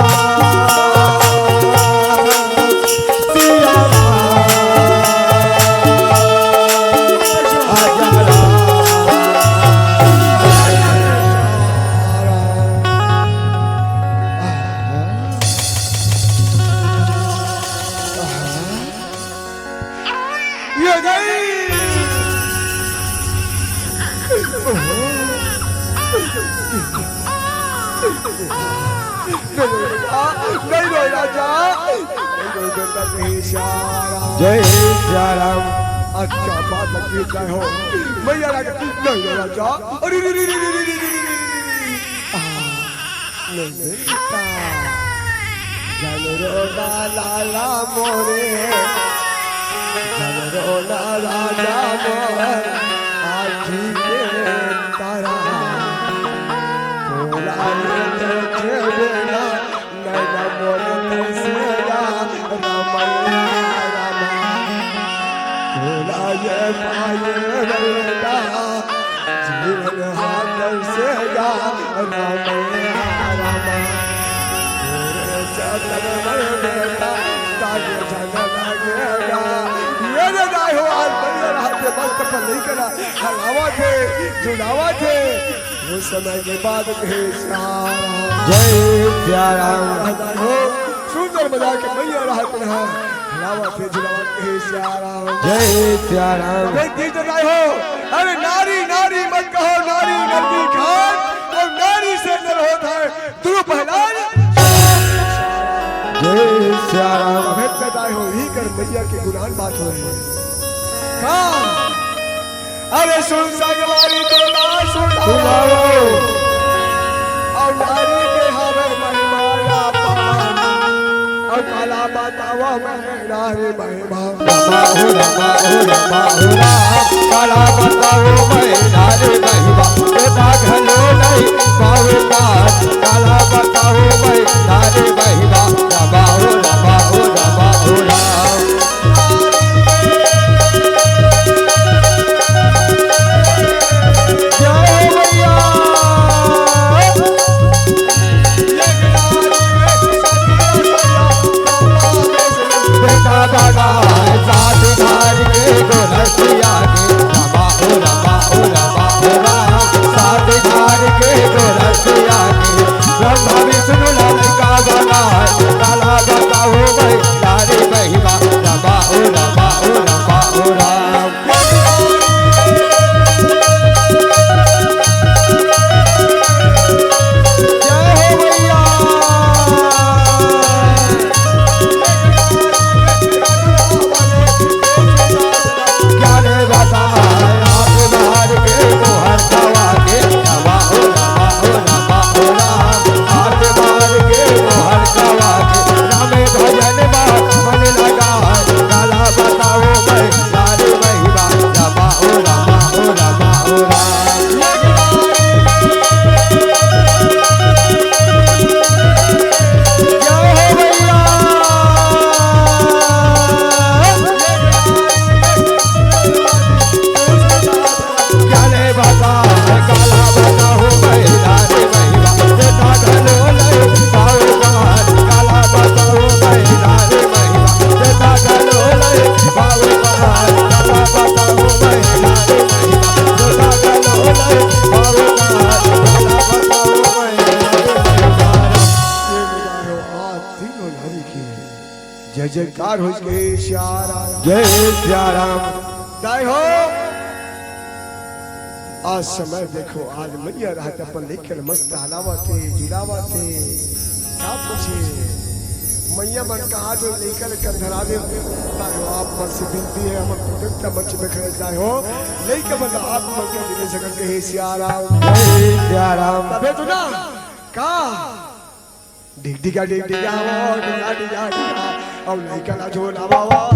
ये गई। नहीं रोए राजा, नहीं रोए बेटा, कहे सिया राम। जय सिया राम। अच्छा बात लगी, जय हो। मैया राजा, नहीं रोए राजा। अरे रे रे रे। आ, नहीं बेटा। जन रोना लाला मोरे, जन रोना राजा मोर, आँखी के तारा। तोला ये देखे बिना नैना मोर तरसेला, रामैया रामा। तोला ये पाए बेटा, जीवन हाथ से जा, रामैया रामा। तोरे चरण में बेटा, ताज जन लगेगा। ये रे दाई हो, आज बढ़िया रहा थे, मस्त पर नहीं करा, हलावा थे, जुड़ावा थे। वो समय के बाद कहे सिया राम। जय सिया राम। दाई हो, सुंदर बजा के मैया रहत रहा, हलावा थे, जुड़ावा थे, सिया राम। जय सिया राम। अबे तीज दाई हो, अरे नारी नारी मत कहो, नारी नरकी खान, और नारी से नर होत है ध्रुव प्रहलाद। जय सिया राम। अबे दाई हो, ही कर मैया के गुणगान बात हो रही है। का? अरे सुन संगवारी तो ना सुनाओ। सुनाओ। और नारी के हवे महिमा या पार। और काला बतावा मैं नारी महिमा। रमा हो रमा हो रमा हो राम, काला बताओ मैं नारी महिमा। बेटा घलो नहीं पावे पार, काला बताओ मैं नारी महिमा। रमा हो रमा हो रमा हो राम। जय हो भैया। बेटा बड़ा है सात धार के गोरखिया के, रमा हो रमा हो रमा हो राम। सात धार के गोरखिया के, ब्रह्मा विष्णु ललका बना है। काला बताओ मैं नारी महिमा, रमा हो रमा हो रमा हो राम। जय हो भैया। क्या रे बताए आप मार के मोहर दवा के, रमा हो रमा हो रमा हो राम। आप मार के मोहर दवा के, राम भजन में मन लगा है। काला बताओ मैं नारी महिमा, रमा ओ रमा ओ रमा ओ राम। जय हो भैया। ज्ञाने बता, काला बता हो मैं नारी महिमा, बेटा घलो नहीं पावे पार। काला बता हो मैं नारी महिमा, बेटा घलो नहीं पावे पार। काला बता हो मैं नारी महिमा, बेटा घलो नहीं पावे पार। काला बता हो मैं नारी महिमा। ये मिला लो आज तीनों नारी की जय जयकार हो गए सिया राम। जय सिया राम। जय हो। आज समय देखो, आज मैया राहत अपन लइका ल मस्त हलावत हे, जुलावत हे। का पूछे? मैया मन का आज लइका ल कंधरा दे। तारो आप मन से विनती हे, हमर कृतज्ञता मंच में खड़े जाए हो। लइका मन आप मन के दिले सकत हे, सिया राम। जय सिया राम। तबे तो ना, का? डिग डिगा डिग डिगा वो, डिगा डिगा डिगा, अउ लइका ला झोला बाबा।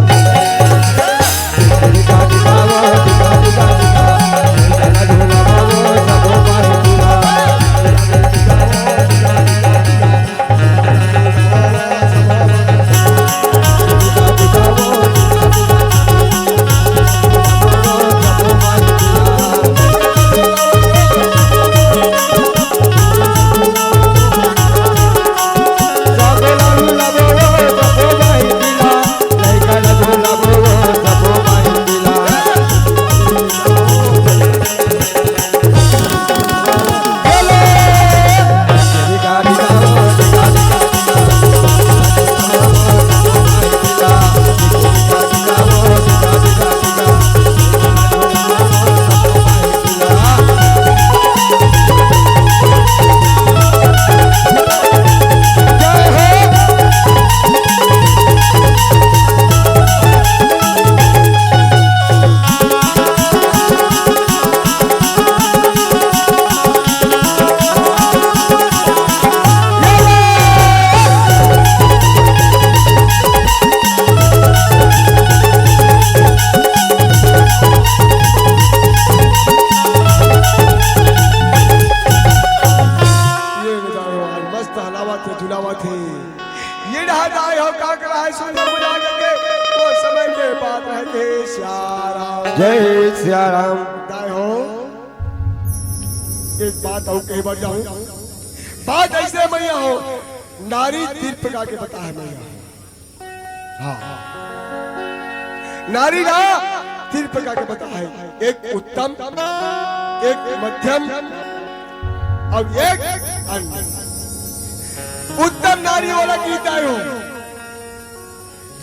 ये नजारो आज मस्त हलावत हे, झुलावत हे। ये डहा दाई हो, का करा हे, सुंदर मजा करके, वो समय के बात रहते हे, सिया राम। जय सिया राम। दाई हो, एक बात अउ कहे बर जाहूं। बात ऐसे मैया हो, नारी तीन प्रकार के बताए हे मैया। हाँ। नारी ला तीन प्रकार के बताए हे, एक उत्तम, एक मध्यम अउ एक अन्य। उत्तम नारी वाला गीत आयो,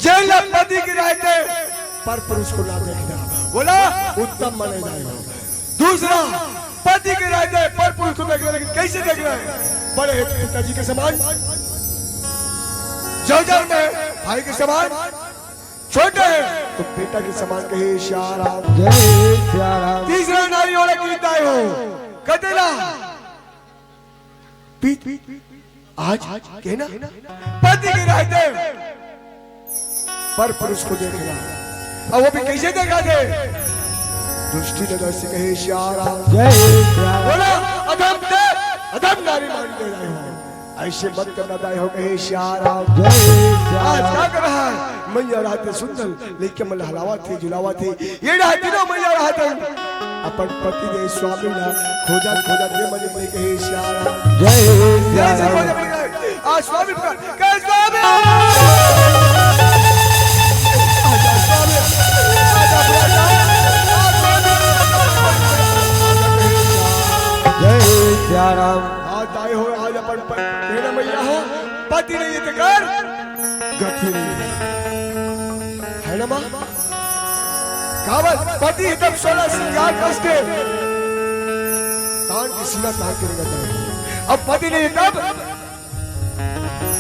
जेन ला पति के रहते पर पुरुष को ना देखना, बोला उत्तम माने जाए हो। दूसरा, पति के रहते पर पुरुष को देखना, लेकिन कैसे देखना हे? बड़े हे तो पिताजी के समान, जर्जर में भाई के समान, छोटे हे तो बेटा के समान कहे सिया राम। जय सिया राम। तीसरा नारी वाला गीत आए हो, कतेला पीत आज कहना, पति के रहते पर पुरुष को देखना, अउ वो भी कैसे देखा थे? दृष्टि नजर से कहे सिया राम। जय सिया राम। बोला, अधम ते अधम नारी मान दे रहे हो, ऐसे मत करना दाई हो, कहे सिया राम। जय सिया राम। आज का कर रहा हे? मैया राहत सुंदर लइका मन ल हलावत हे, झुलावत हे। ये डहा तीनों मैया राहत हे। अपन पति देव स्वामी ला खोजत खोजत ये मन में कहे सिया राम। जय सिया राम। आज स्वामी प्रकट, कहे स्वामी। आजा स्वामी, आजा प्रभु, आजा स्वामी। जय सिया राम। आज आए हो, आज अपन प-, हे ना मैया हो, पति नहीं हे तेकर गति नहीं हे। हे ना माँ? काबर पति हे तब सोलह श्रृंगार कस के तान के सीना तान के रंगत हे। अब पति नहीं हे तब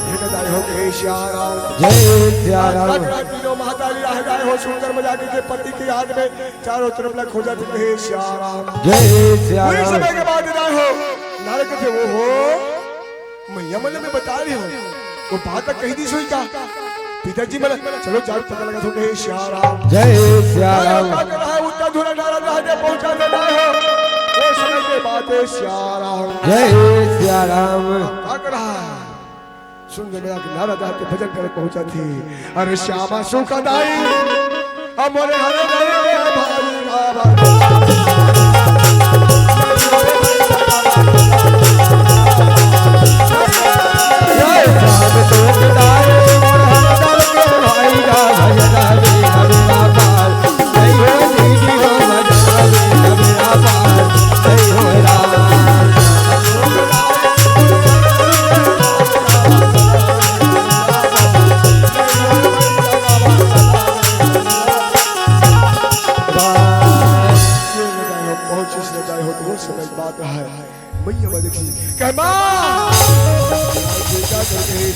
हे ना दाई हो कहे सिया राम। जय सिया राम। आज रात तीनों महतारी रह जाए हो, सुंदर मजा के पति के याद में चारों तरफ ला खोजत हे कहे सिया राम। जय सिया राम। समय के बाद दाई हो, नारद कथे, "ओ हो, मैया मन ल मैं बता रहे हो, वो बात ला कहि दिस होही का?" पिताजी मन ल, "चलो जाओ पता लगा दो," कहे सिया राम। जय सिया राम। का कर रहा हे? उत्तर धुरा नारद राहत हे, पहुंचा देना हे। वो समय के बाद सिया राम। जय सिया राम। का कर रहा हे? सुन जगह के नारद राहत हे, भजन करे पहुंचा थे। अरे श्यामा सुखदाई, अब मोरे हरे हरे भाई राम।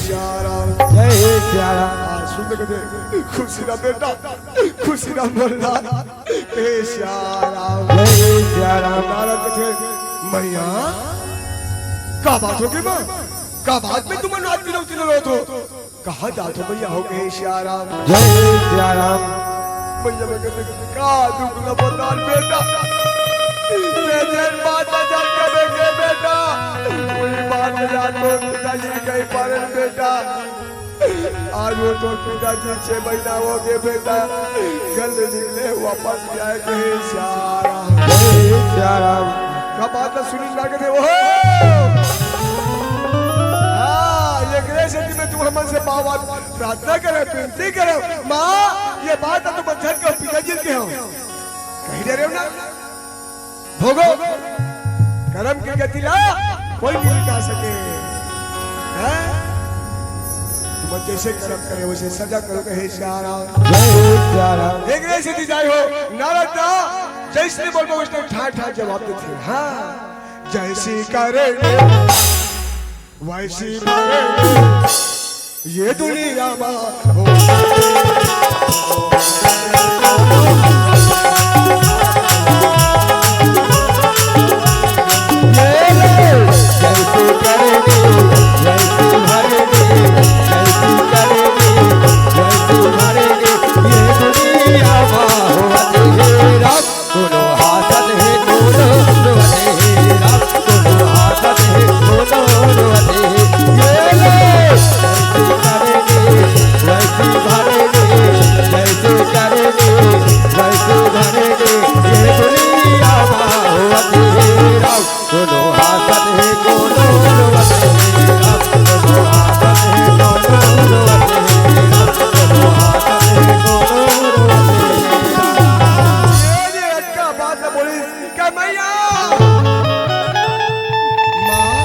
सिया राम। जय सिया राम। हाँ, सुन के दे, खुशी रह बेटा, खुशी रह बोलना। हे सिया राम। जय सिया राम। नारद कथे, "मैया, का बात हो गई माँ? का बात में तुम नाच तीनों तीनों रोत हो? कहाँ जात हो मैया हो गए सिया राम?" जय सिया राम। मैया मैं कहते, "का दुख न बताल बेटा, मैं जन बात न जान के बेटे बेटा, कोई बात न जान तो पिताजी कहीं पालन बेटा।" आज वो तो पिताजी छह महीना हो गए बेटा, घर ले निकले वापस आए कहे सिया राम। जय सिया राम। का बात है सुनी ना के ओहो। हाँ, ये गणेश जी में तू हमन से बाबा प्रार्थना करे, विनती करे, माँ, ये बात है तुम झट के पिताजी के हो। कही दे रहे हो ना? भोगो, कर्म के गति ला कोई नहीं मिटा सके। हैं? तुम जैसे कर्म करे वैसे सजा करो, कहे सिया राम। जय सिया राम। एक रे से दी जाए हो, नारद दा, जैसे बोलबो वैसे ठाठ ठाठ जवाब देते। हाँ, जैसी करनी वैसी भरनी, ये दुनिया में हो। ये ले, जैसे करनी, वैसी भरनी, जैसी करनी, वैसी भरनी, ये दुनिया में हो अंधेरा। कोनो हाथत हे, कोनो रोवत हे राम, कोनो हाथत हे, कोनो रोवत हे। ये ले, जैसे करेंगे, वैसे भरेंगे, जैसे करेंगे, वैसे भरेंगे। ये दुनिया में होवत हे राम, कोनो हाथत हे, कोनो रोवत हे राम, कोनो हाथत हे, कोनो रोवत हे राम, कोनो हाथत हे, कोनो रोवत हे राम। ये रे अटका बात न बोली, कह मैया। माँ,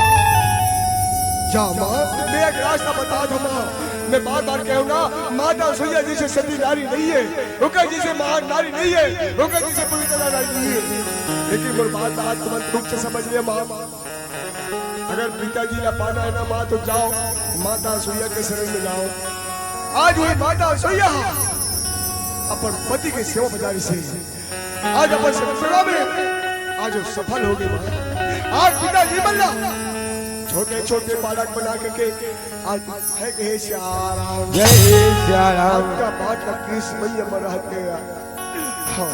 जा माँ, मैं एक रास्ता बता दो माँ। मैं बार बार कहूँ ना, माता सुइया जैसे सती नारी नहीं है, ओकर जैसे महान नारी नहीं है, ओकर जैसे पवित्र नारी नहीं है। लेकिन मोर बात आज तुम दुख से समझ ले माँ। अगर पिताजी ला पाना है ना माँ, तो जाओ, माता सुइया के शरण में जाओ। आज वही माता सुइया अपन पति के सेवा बजारी से आज अपन सेवा में आज वो सफल हो गई माँ। आज पिताजी बल्ला छोटे छोटे बालक बना के, के आज है कहे सिया राम। जय सिया राम। आपका बात का कृष्ण मैया में रह के हम,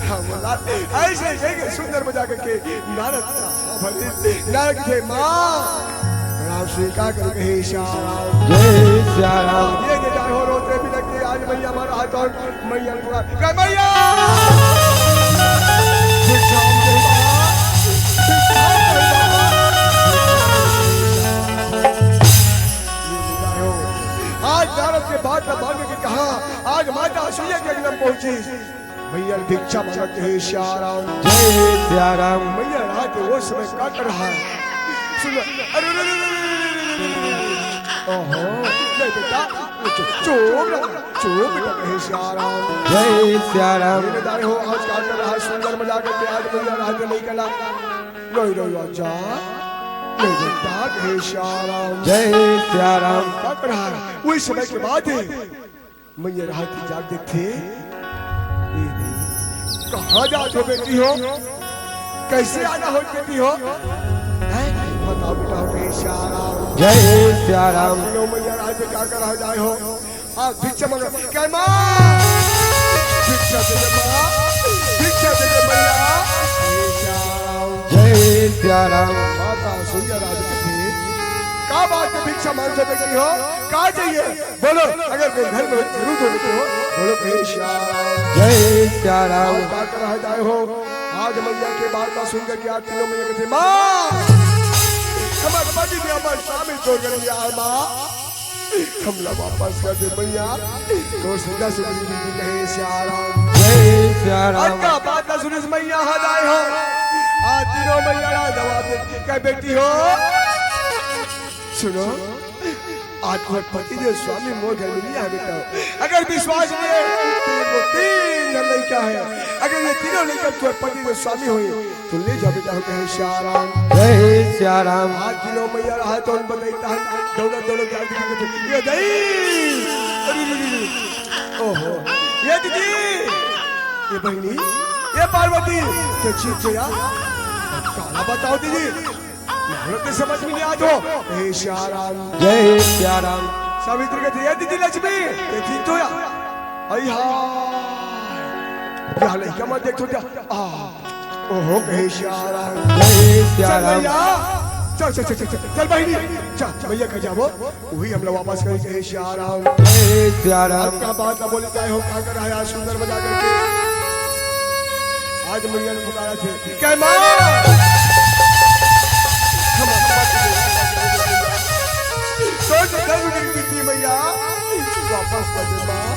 हम ला-, ऐसे, ऐसे के सुंदर मजा करके नारद का भले नारद के माँ राम स्वीकार कर कहे सिया राम। जय सिया राम। ये जे जाए हो रोते भी लगते आज मैया हमारा हाथ और मैया पुकार, कह मैया। आज नारद के बात न मांगे के कहा, आज माता सुइया के आंगन पहुंची। मैया भिक्षा मांगत हे सिया राम। जय सिया राम। मैया रात वो समय का कर रहा है? सुन, अरे, अरे, अरे, ओहो, नहीं बेटा, चुप, चुप रह, चुप बेटा, कहे सिया राम। जय सिया राम। ये बता रहे हो, आज का कर रहा है? सुंदर मजा करके आज मैया रात नहीं कला। नहीं, नहीं, अच्छा। नहीं बेटा, कहे सिया राम। जय सिया राम। का कर रहा है? वही समय के बात है। मैया रात जाग देथे। ए, कहाँ जात हो बेटी हो? कैसे आना हो बेटी हो? हैं? बताओ बेटा हो, जय सिया राम। जय सिया राम। तीनों मैया रात में क्या कर रहा जाए हो? आप भिक्षा मांगो। क्या माँ? भिक्षा दे दे माँ। भिक्षा दे दे मैया। जय सिया राम। जय सिया राम। माता सुइया राज कथे, का बात है भिक्षा मांगो बेटी हो? का चाहिए? बोलो, अगर कोई घर में जरूरत हो तो बोलो, जय सिया राम। जय सिया राम। आज बात रह जाए हो, आज मैया के बात का सुन करके आप तीनों मैया कहते, "माँ, हमारे पति ने हमारे स्वामी छोड़ कर दिया है माँ, हमला वापस कर दे मैया।" तो सीधा सुधरी दीदी कहे, "सिया राम।" जय सिया राम। अक्का बात ना सुनिस मैया, हाथ आए हो, आज तीनों मैया ना जवाब दे, कह, "बेटी हो, सुनो, आज तुम्हारे पति जो स्वामी मोर घर में नहीं आ बेटा हो। अगर विश्वास नहीं है, तो ये वो तीन जन लड़का है। अगर ये तीनों लड़का तुम्हारे पति जो स्वामी होए, सुन ले जा बेटा, हो कहे सिया राम। जय सिया राम। आज दिनों मैया रहा तो उन बताई तहन दौड़ा दौड़ा जा के ये दई। अरे रे रे रे। ओहो। ये दीदी, ये बहिनी, ये पार्वती, ते चीज जो यार, काला बताओ दीदी, मारो ते समझ में नहीं आत हो। हे सिया राम। जय सिया राम। सावित्री कहती, ये दीदी लक्ष्मी, ये ठीक तो या? आई हाय, या लइका मत देख तो क्या? आ, ओहो, हे सिया राम। जय सिया चल राम। भैया, चल, चल, चल, चल, चल, चल बहिनी, चल, भैया का जाबो। वही हम लोग वापस करेंगे, हे सिया राम। जय सिया राम। अब का बात ना बोले, चाहे हो का कर रहा है, आज सुंदर मजा करके। आज मैया ने पुकारा थे। क्या माँ? सोच कर भी नहीं पीती मैया। वापस कर दे माँ।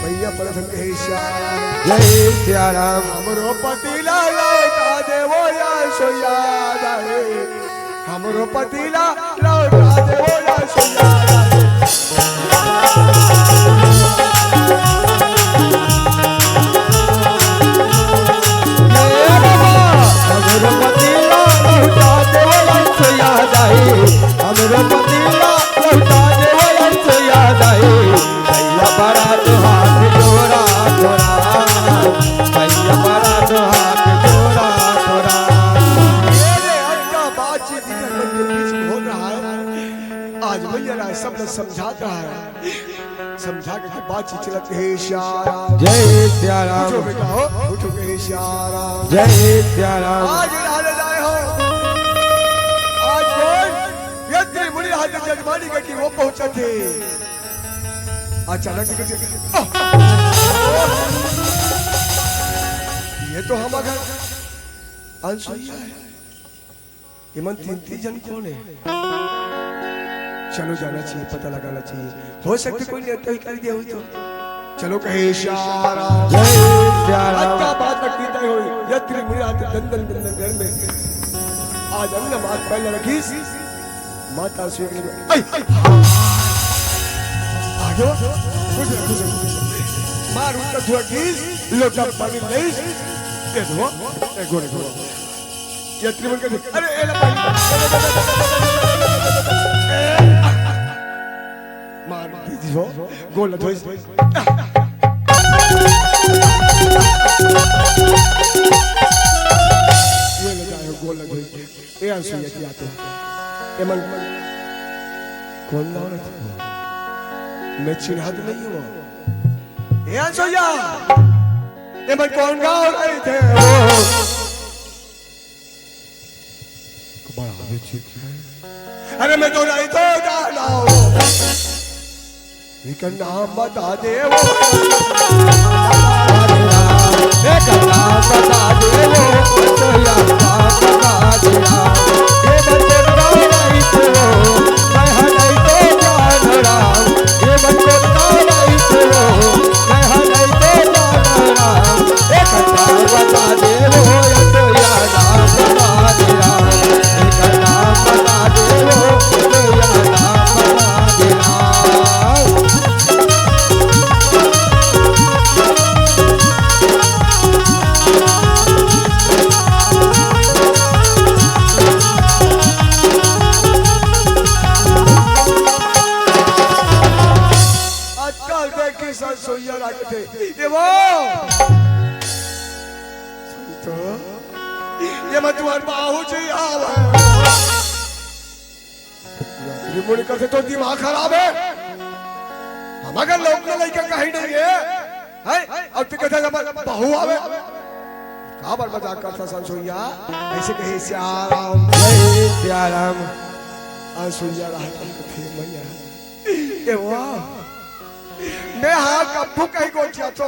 मैया पर हम, हे सिया राम। जय सिया राम। हमरो पतीला लौटा देवो या सोया रे। हमरो पतीला लौटा देवो या सोया रे। हमरो पतीला लौटा देवो या सोया रे। हमरो पतीला लौटा देवो या सोया रे। भैया बड़ा तो हाथ जोड़ा थोड़ा, भैया बड़ा तो हाथ जोड़ा थोड़ा। ये रे, आज का बातचीत इधर मन के बीच में हो रहा है। आज भैया राय सब लोग समझाता है, समझा के बातचीत चलत हे सिया राम। जय सिया राम। उठो बेटा हो, उठो हे सिया राम। जय सिया राम। आज रहने लाए हो, आज बोल, ये त्रिमुनि हाथ जजमानी के कि वो पहुंचा थे। अचानक निकल के, आह! ये तो हमारा अनसुईया है। ये मन तीन तीन जन कौन है? चलो जाना चाहिए, पता लगाना चाहिए। हो सकता कोई नेता ही कर दिया हो तो। चलो कहे सिया राम। जय सिया राम। अत्ता बात लगती तय हो। यत्री मुनि आते दन दन दन दन घर में। आज अन्न बात पहले रखीस। माता स्वीकार। आई, आई। आ गयो। खुश रहो, खुश रहो, खुश रहो। मार उनका धुआ कीस, लोटा पानी लईस। ये धुआ, ये गोरे धुआ। ये त्रिभुवन के धुआ। अरे, एला पानी। मार दीजिए वो, गोल धोइस। ये ले जाओ, गोल धोइस। ए अनसुईया की आते हैं। ए मन कौन गाँव रहिथे? मैं चिन्हात नहीं हूँ। ए अनसुईया, ए मन कौन गाँव रहिथे वो? बड़ा विचित्र है। अरे मैं तो नहीं तो जाना हूँ। इकर नाम बता दे वो। एक नाम बता दे वो, तो यार नाम बता दे ना। ये बंदे का नहीं तो, मैं हर नहीं तो जान राम। ये बंदे का नहीं तो, मैं हर नहीं तो जान राम। एक नाम बता दे वो, या तो यार नाम बता दे राम। एक नाम बता दे वो, या तो यार नाम बता दे राम। आजकल देखी सर सोइया लागथे। ये वो। सुन तो। ये मैं तुम्हारे बाहू जी आवा। ये मुड़ी कथे तो दिमाग खराब है। हम अगर लोग के लइका कहीं नहीं है, हैं? अब तू कहता है, "हमार बहू आवे।" का बार मजाक करता संसोइया? ऐसे कहे, "सिया राम।" जय सिया राम। आ सुइया रहा था, कथे मैया। ए वाह। मैं हाँ कब्बू कहीं गोठिया तो।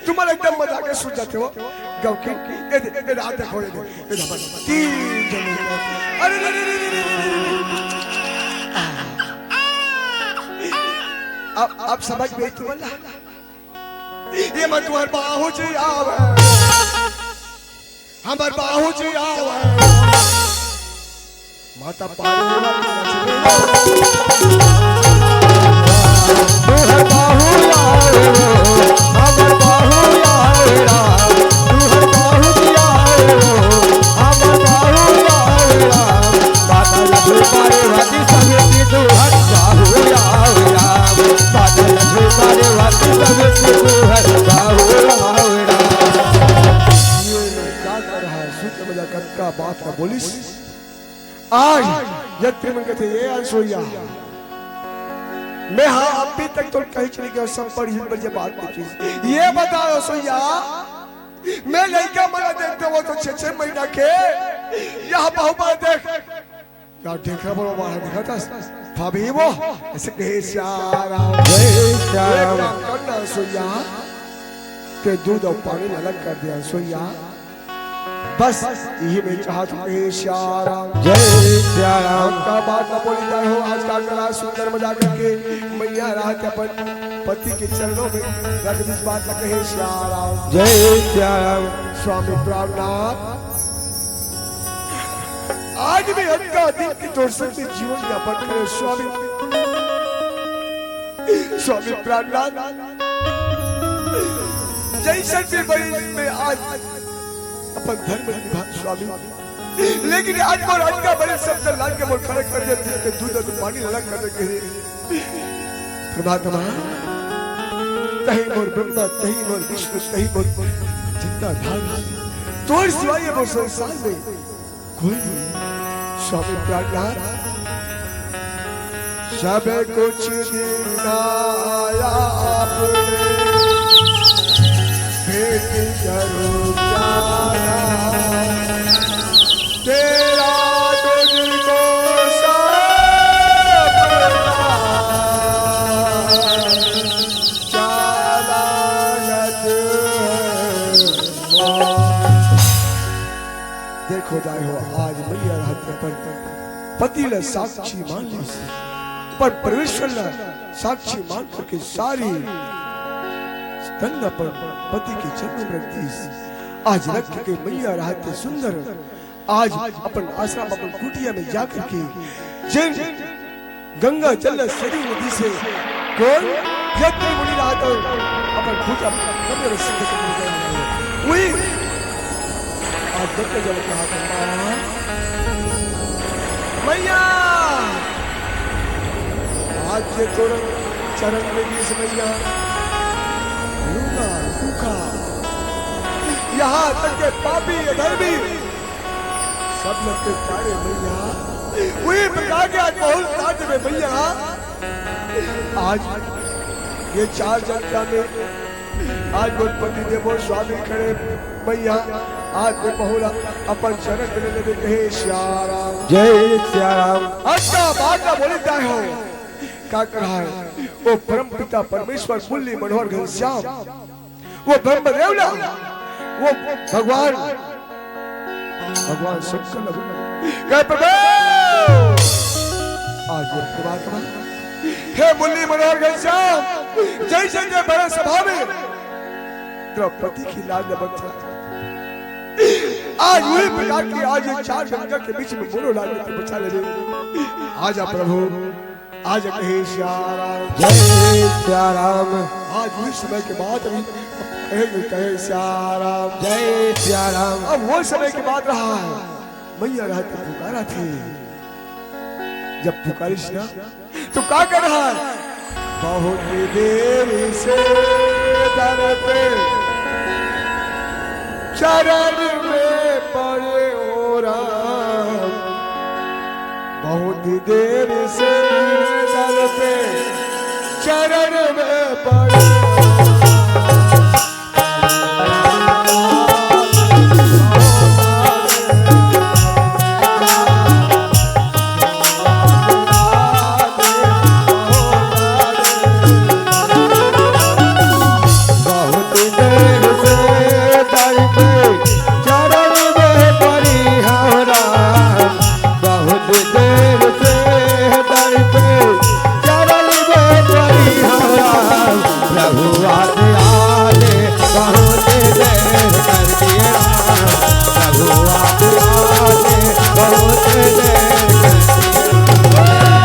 तुम्हारे एकदम मजा के सुन जाते हो। गाँव की, ए दे, ए दे, हाथ देखो, ए दे, ए दे, बस, तीन जने। अरे, रे, रे। अब, अब समझ में आई तुम्हारा? ये मैं तुम्हारे बाहू जी आवे। हमार बाहू जी आवे। माता पार्वती तुहर बाहू आवे रो, हमार बाहू आवे रा, तुहर बाहू जी आवे बात ला बोलिस। आज यत्री मन कथे, "ए अनसुईया, मैं हा अभी तक तो कहीं चली गया, सब बड़ी बढ़िया बात पूछिस। ये बताओ अनसुईया, मैं लइका मन ला देखते हो तो छह छह महीना के, यहाँ बहु बड़ा देख, या ढेकरा बड़ा बड़ा दिखत हस, भाभी वो, ऐसे कहे श्याम राम।" जय श्याम। एक काम करना अनसुईया, के दूध अउ पानी ला अलग कर दे अनसुईया। बस यही मैं चाहत हूँ, कहे श्याम राम। जय श्याम राम। का बात ना बोली जाए हो, आज का करा सुंदर मजा करके मैया राहत अपन पति के चरणों में रख दिस, बात ना कहे श्याम राम। जय श्याम राम। स्वामी प्राणनाथ, आज भी अतका दिन के तोर संग जीवन यापन करे स्वामी। स्वामी प्राणनाथ, जैसन भी बड़ी में आज अपन धर्म निभा स्वामी, लेकिन आज मोर अतका बड़े शब्द लाग के मोर खड़े कर दे, दिल के दूध अउ पानी अलग कर दे। परमात्मा, तही मोर ब्रह्मा, तही मोर विष्णु, तही मोर जितना धार, तोर सिवाय ये मोर संसार में कोई नहीं। स्वामी प्राणनाथ, सब कुछ दिखाया आपने, भेंट करूं प्यारा, तेरा तुझको सब प्यारा, चाला लग। देखो दाई हो, आज मैया राहत अपन पति ला साक्षी मान लिस, पर परमेश्वर ला साक्षी मान करके सारी स्तन अपन पति के चरण में रख दिस। आज रख के मैया राहत सुंदर, आज अपन आश्रम, अपन कुटिया में जा करके जिन गंगा जल सरयू नदी से कोन यत्र मुनि राहत अपन पूजा करने में सिद्ध करने गया है। वही आज गंगा जल कहा था, मैया, आज ये तोरण चरण में भी इस मैया लूंगा, भूखा, यहाँ तक के पापी, अधर्मी, सब लोग के प्यारे मैया, वही प्रकार के आज बहुत कार्य में मैया, आज ये चार जनता में आज मोर पति देव मोर स्वामी खड़े मैया, आज मैं बहुला अपन चरण में लेवे कहे श्याम राम। जय श्याम राम। अच्छा बात ना बोली तय हो, का कहा है वो परम पिता परमेश्वर मुरली मनोहर घनश्याम, वो ब्रह्मदेव ना, वो भगवान, भगवान शंकर ना बोला। कहे, "प्रभु, आज ये बात बा। हे मुरली मनोहर घनश्याम, जैसे के बड़े सभा में द्रौपदी की लाज न बचा, आज वही प्रकार की आज ये चार गंगा के बीच में मोरो लाज न बचा ले। आजा प्रभु।" आज कहे श्याम राम। जय श्याम राम। आज उस समय के बात अभी कहे, कहे श्याम राम। जय श्याम राम। अब वो समय की बात रहा है, मैया राहत पुकारा थे, जब पुकारिस ना तो का कर रहा है? बहुत देर से दर पे चरण में पड़े हो राम, बहुत देर से दर पे चरण में पड़े। बहुत देर से दर पे चरण में पड़ी हो राम, बहुत देर से दर पे चरण में पड़ी हो राम। प्रभु आज आने बहुत देर कर दिए राम, प्रभु आज आने बहुत देर कर दिए राम।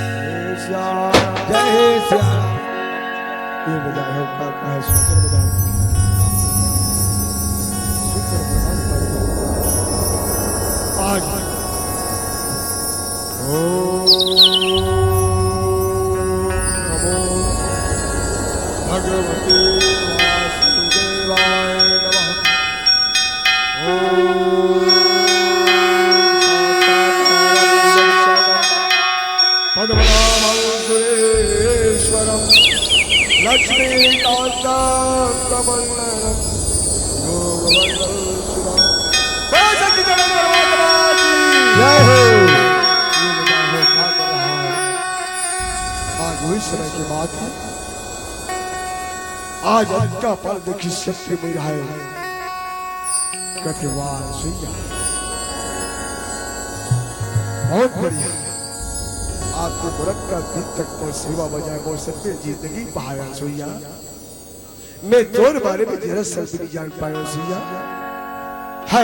जय श्याम। जय श्याम। ये बजाए हो का, का है सुंदर बजाओ। सुंदर बजाओ। आज ओम नमो भगवते वासुदेवाय। लक्ष्मी कांता कमल नयन योगवर्ण शिवा। बोलो सच्चिदानंद परमात्मा की जय हो। आज वही समय की बात है। आज अतका पल देखी सत्य में रहे। कथे वाह सुइया। बहुत बढ़िया। आपके गोरख का दिन तक पर सेवा बजाए, बहुत सत्य जिंदगी पहाया सुइया। मैं तोर बारे में जरा सा भी नहीं जान पाया सुइया। है,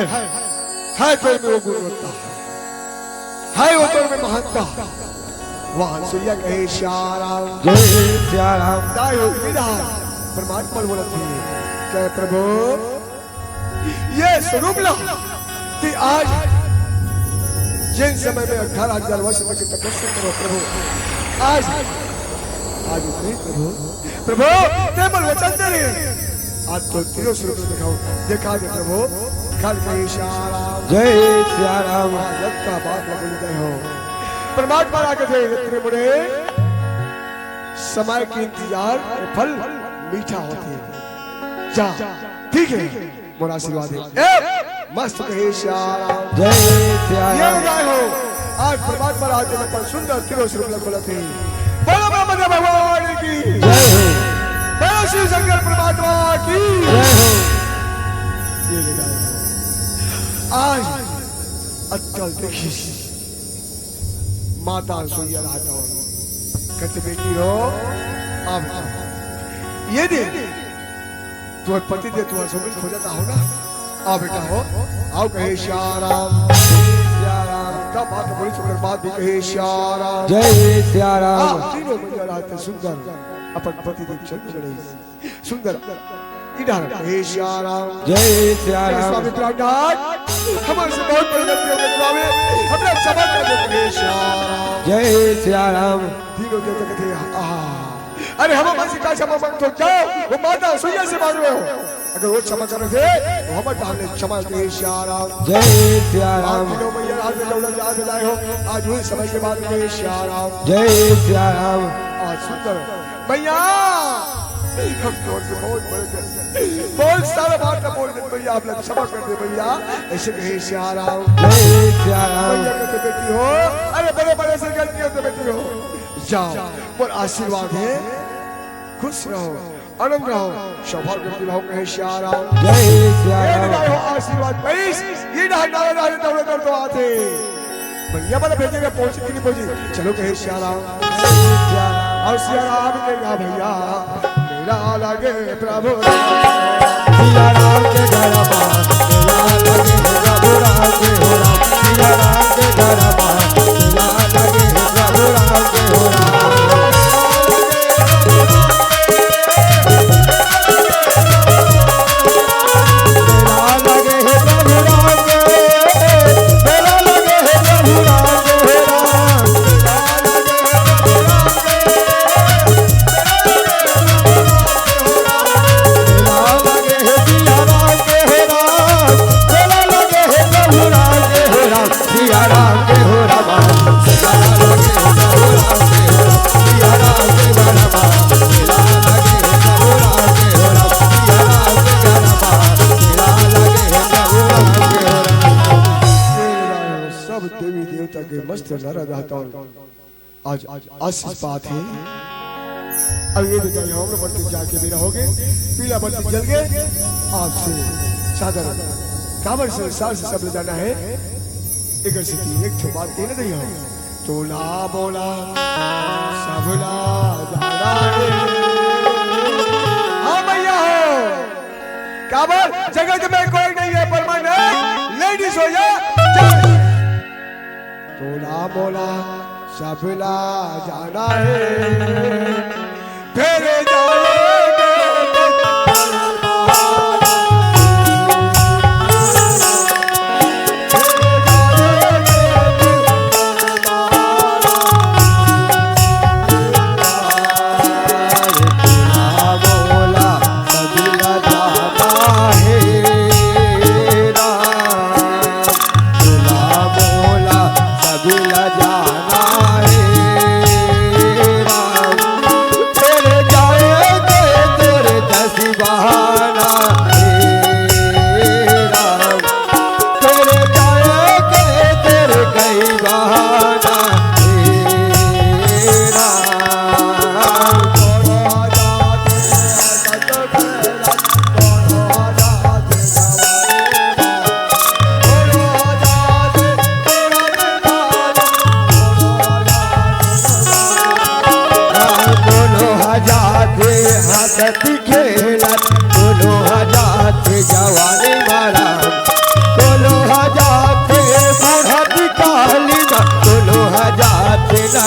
है तोर में वो गुणवत्ता, है वो तोर में महानता। वाह सुइया कहे श्याम राम। जय श्याम राम। दाई हो, इधर परमात्मा बोलत हे, कहे प्रभु, ये स्वरूप ला कि आज जिन समय में अठारह हजार वर्ष तक तपस्या करो प्रभु, आज, आज नहीं प्रभु, प्रभु, ते मन वचन दे रहे। आज तो तेरे स्वरूप में दिखाओ, दिखा दे प्रभु, दिखा दे श्याम राम। जय श्याम राम। आज का बात लगन दे हो। परमात्मा आके थे इतने मुड़े समय के इंतजार, फल मीठा होते हैं। जा, ठीक है, मोर आशीर्वाद है। ए, मस्त कहे श्याम राम। जय श्याम ये राम। बजाए हो, आज प्रभात पर आते में पर सुंदर तिरो स्वरूप लग बोलत है। बोलो बाबा भगवान की। जय हो। बोलो शिव शंकर परमात्मा की। जय हो। ये बजाए हो। आज अतका देखी माता सुइया रात हो। कहते बेटी हो, अब ये दे। तुम्हारे पति देव तुम्हारे सोबत खोजत हो ना? आओ बेटा हो, आओ कहे श्याम राम। श्याम राम। का बात बोली सुंदर बात भी कहे श्याम राम। जय श्याम राम। हाँ, तीनों मैया रात सुंदर अपन पति देव चंद्र गणेश सुंदर इधर कहे श्याम राम। जय श्याम राम। स्वामी प्राणनाथ, हमारे से बहुत बड़ी गलती हो गई स्वामी, हमें क्षमा कर दो कहे श्याम राम। जय श्याम राम। तीनों देवता कहते हैं, आहा, अरे हम हमारे से क्या क्षमा मांगते हो? जाओ, वो माता सुइया से मांग रहे हो। अगर वो क्षमा कर रहे थे, तो हम डालने क्षमा कहे श्याम राम। जय श्याम राम। आप तीनों मैया रात में लौटा याद लाए हो, आज हुई समय के बाद कहे श्याम राम। जय श्याम राम। आज सुंदर मैया, हम तोर से बहुत बड़े थे, बहुत सारा बात ना बोल दे मैया, आप लोग क्षमा कर दे मैया। ऐसे कहे श्याम राम। जय श्याम राम। मैया कहते बेटी हो, अरे बड़े बड़े से गलती होते बेटी हो, जाओ, पर आशीर्वाद है, खुश रहो, आनंद रहो, सौभाग्यवती रहो, कहे श्याम राम। जय श्याम ये राम। मिलाए हो आशीर्वाद, पैस, ये ना नारे नारे दौड़े दौड़ तो आते। भैया वाला भेजेगा, पहुंची कि नहीं पहुंची? चलो कहे श्याम राम। जय श्याम राम। और श्याम राम के कहा भैया, मेला लगे प्रभु राम। श्याम राम के घर पर मेला लगे प्रभु राम के हो राम। श्याम राम के घर पर मेला लगे प्रभु राम के हो राम। सब देवी देवता के मस्त नारा रहता हूँ। आज आशीष पात हे। अब ये बताइए, हम लोग बत्ती जाके भी रहोगे, पीला बत्ती जल के आपसे सादर। काबर संसार से सब ले जाना है, एक से तीन, एक छो बात कहने दे हो। तोला बोला, सबला जाना है। हाँ भैया हो, काबर जगत में कोई नहीं है परमानेंट, लेडीज हो या जेंट्स। तोला मोला सबला जाना है, फेर जाएंगे। सती खेलत कोनो ह जाथे जवानी मारा, कोनो ह जाथे बुढ़त काली ना, कोनो ह जाथे ना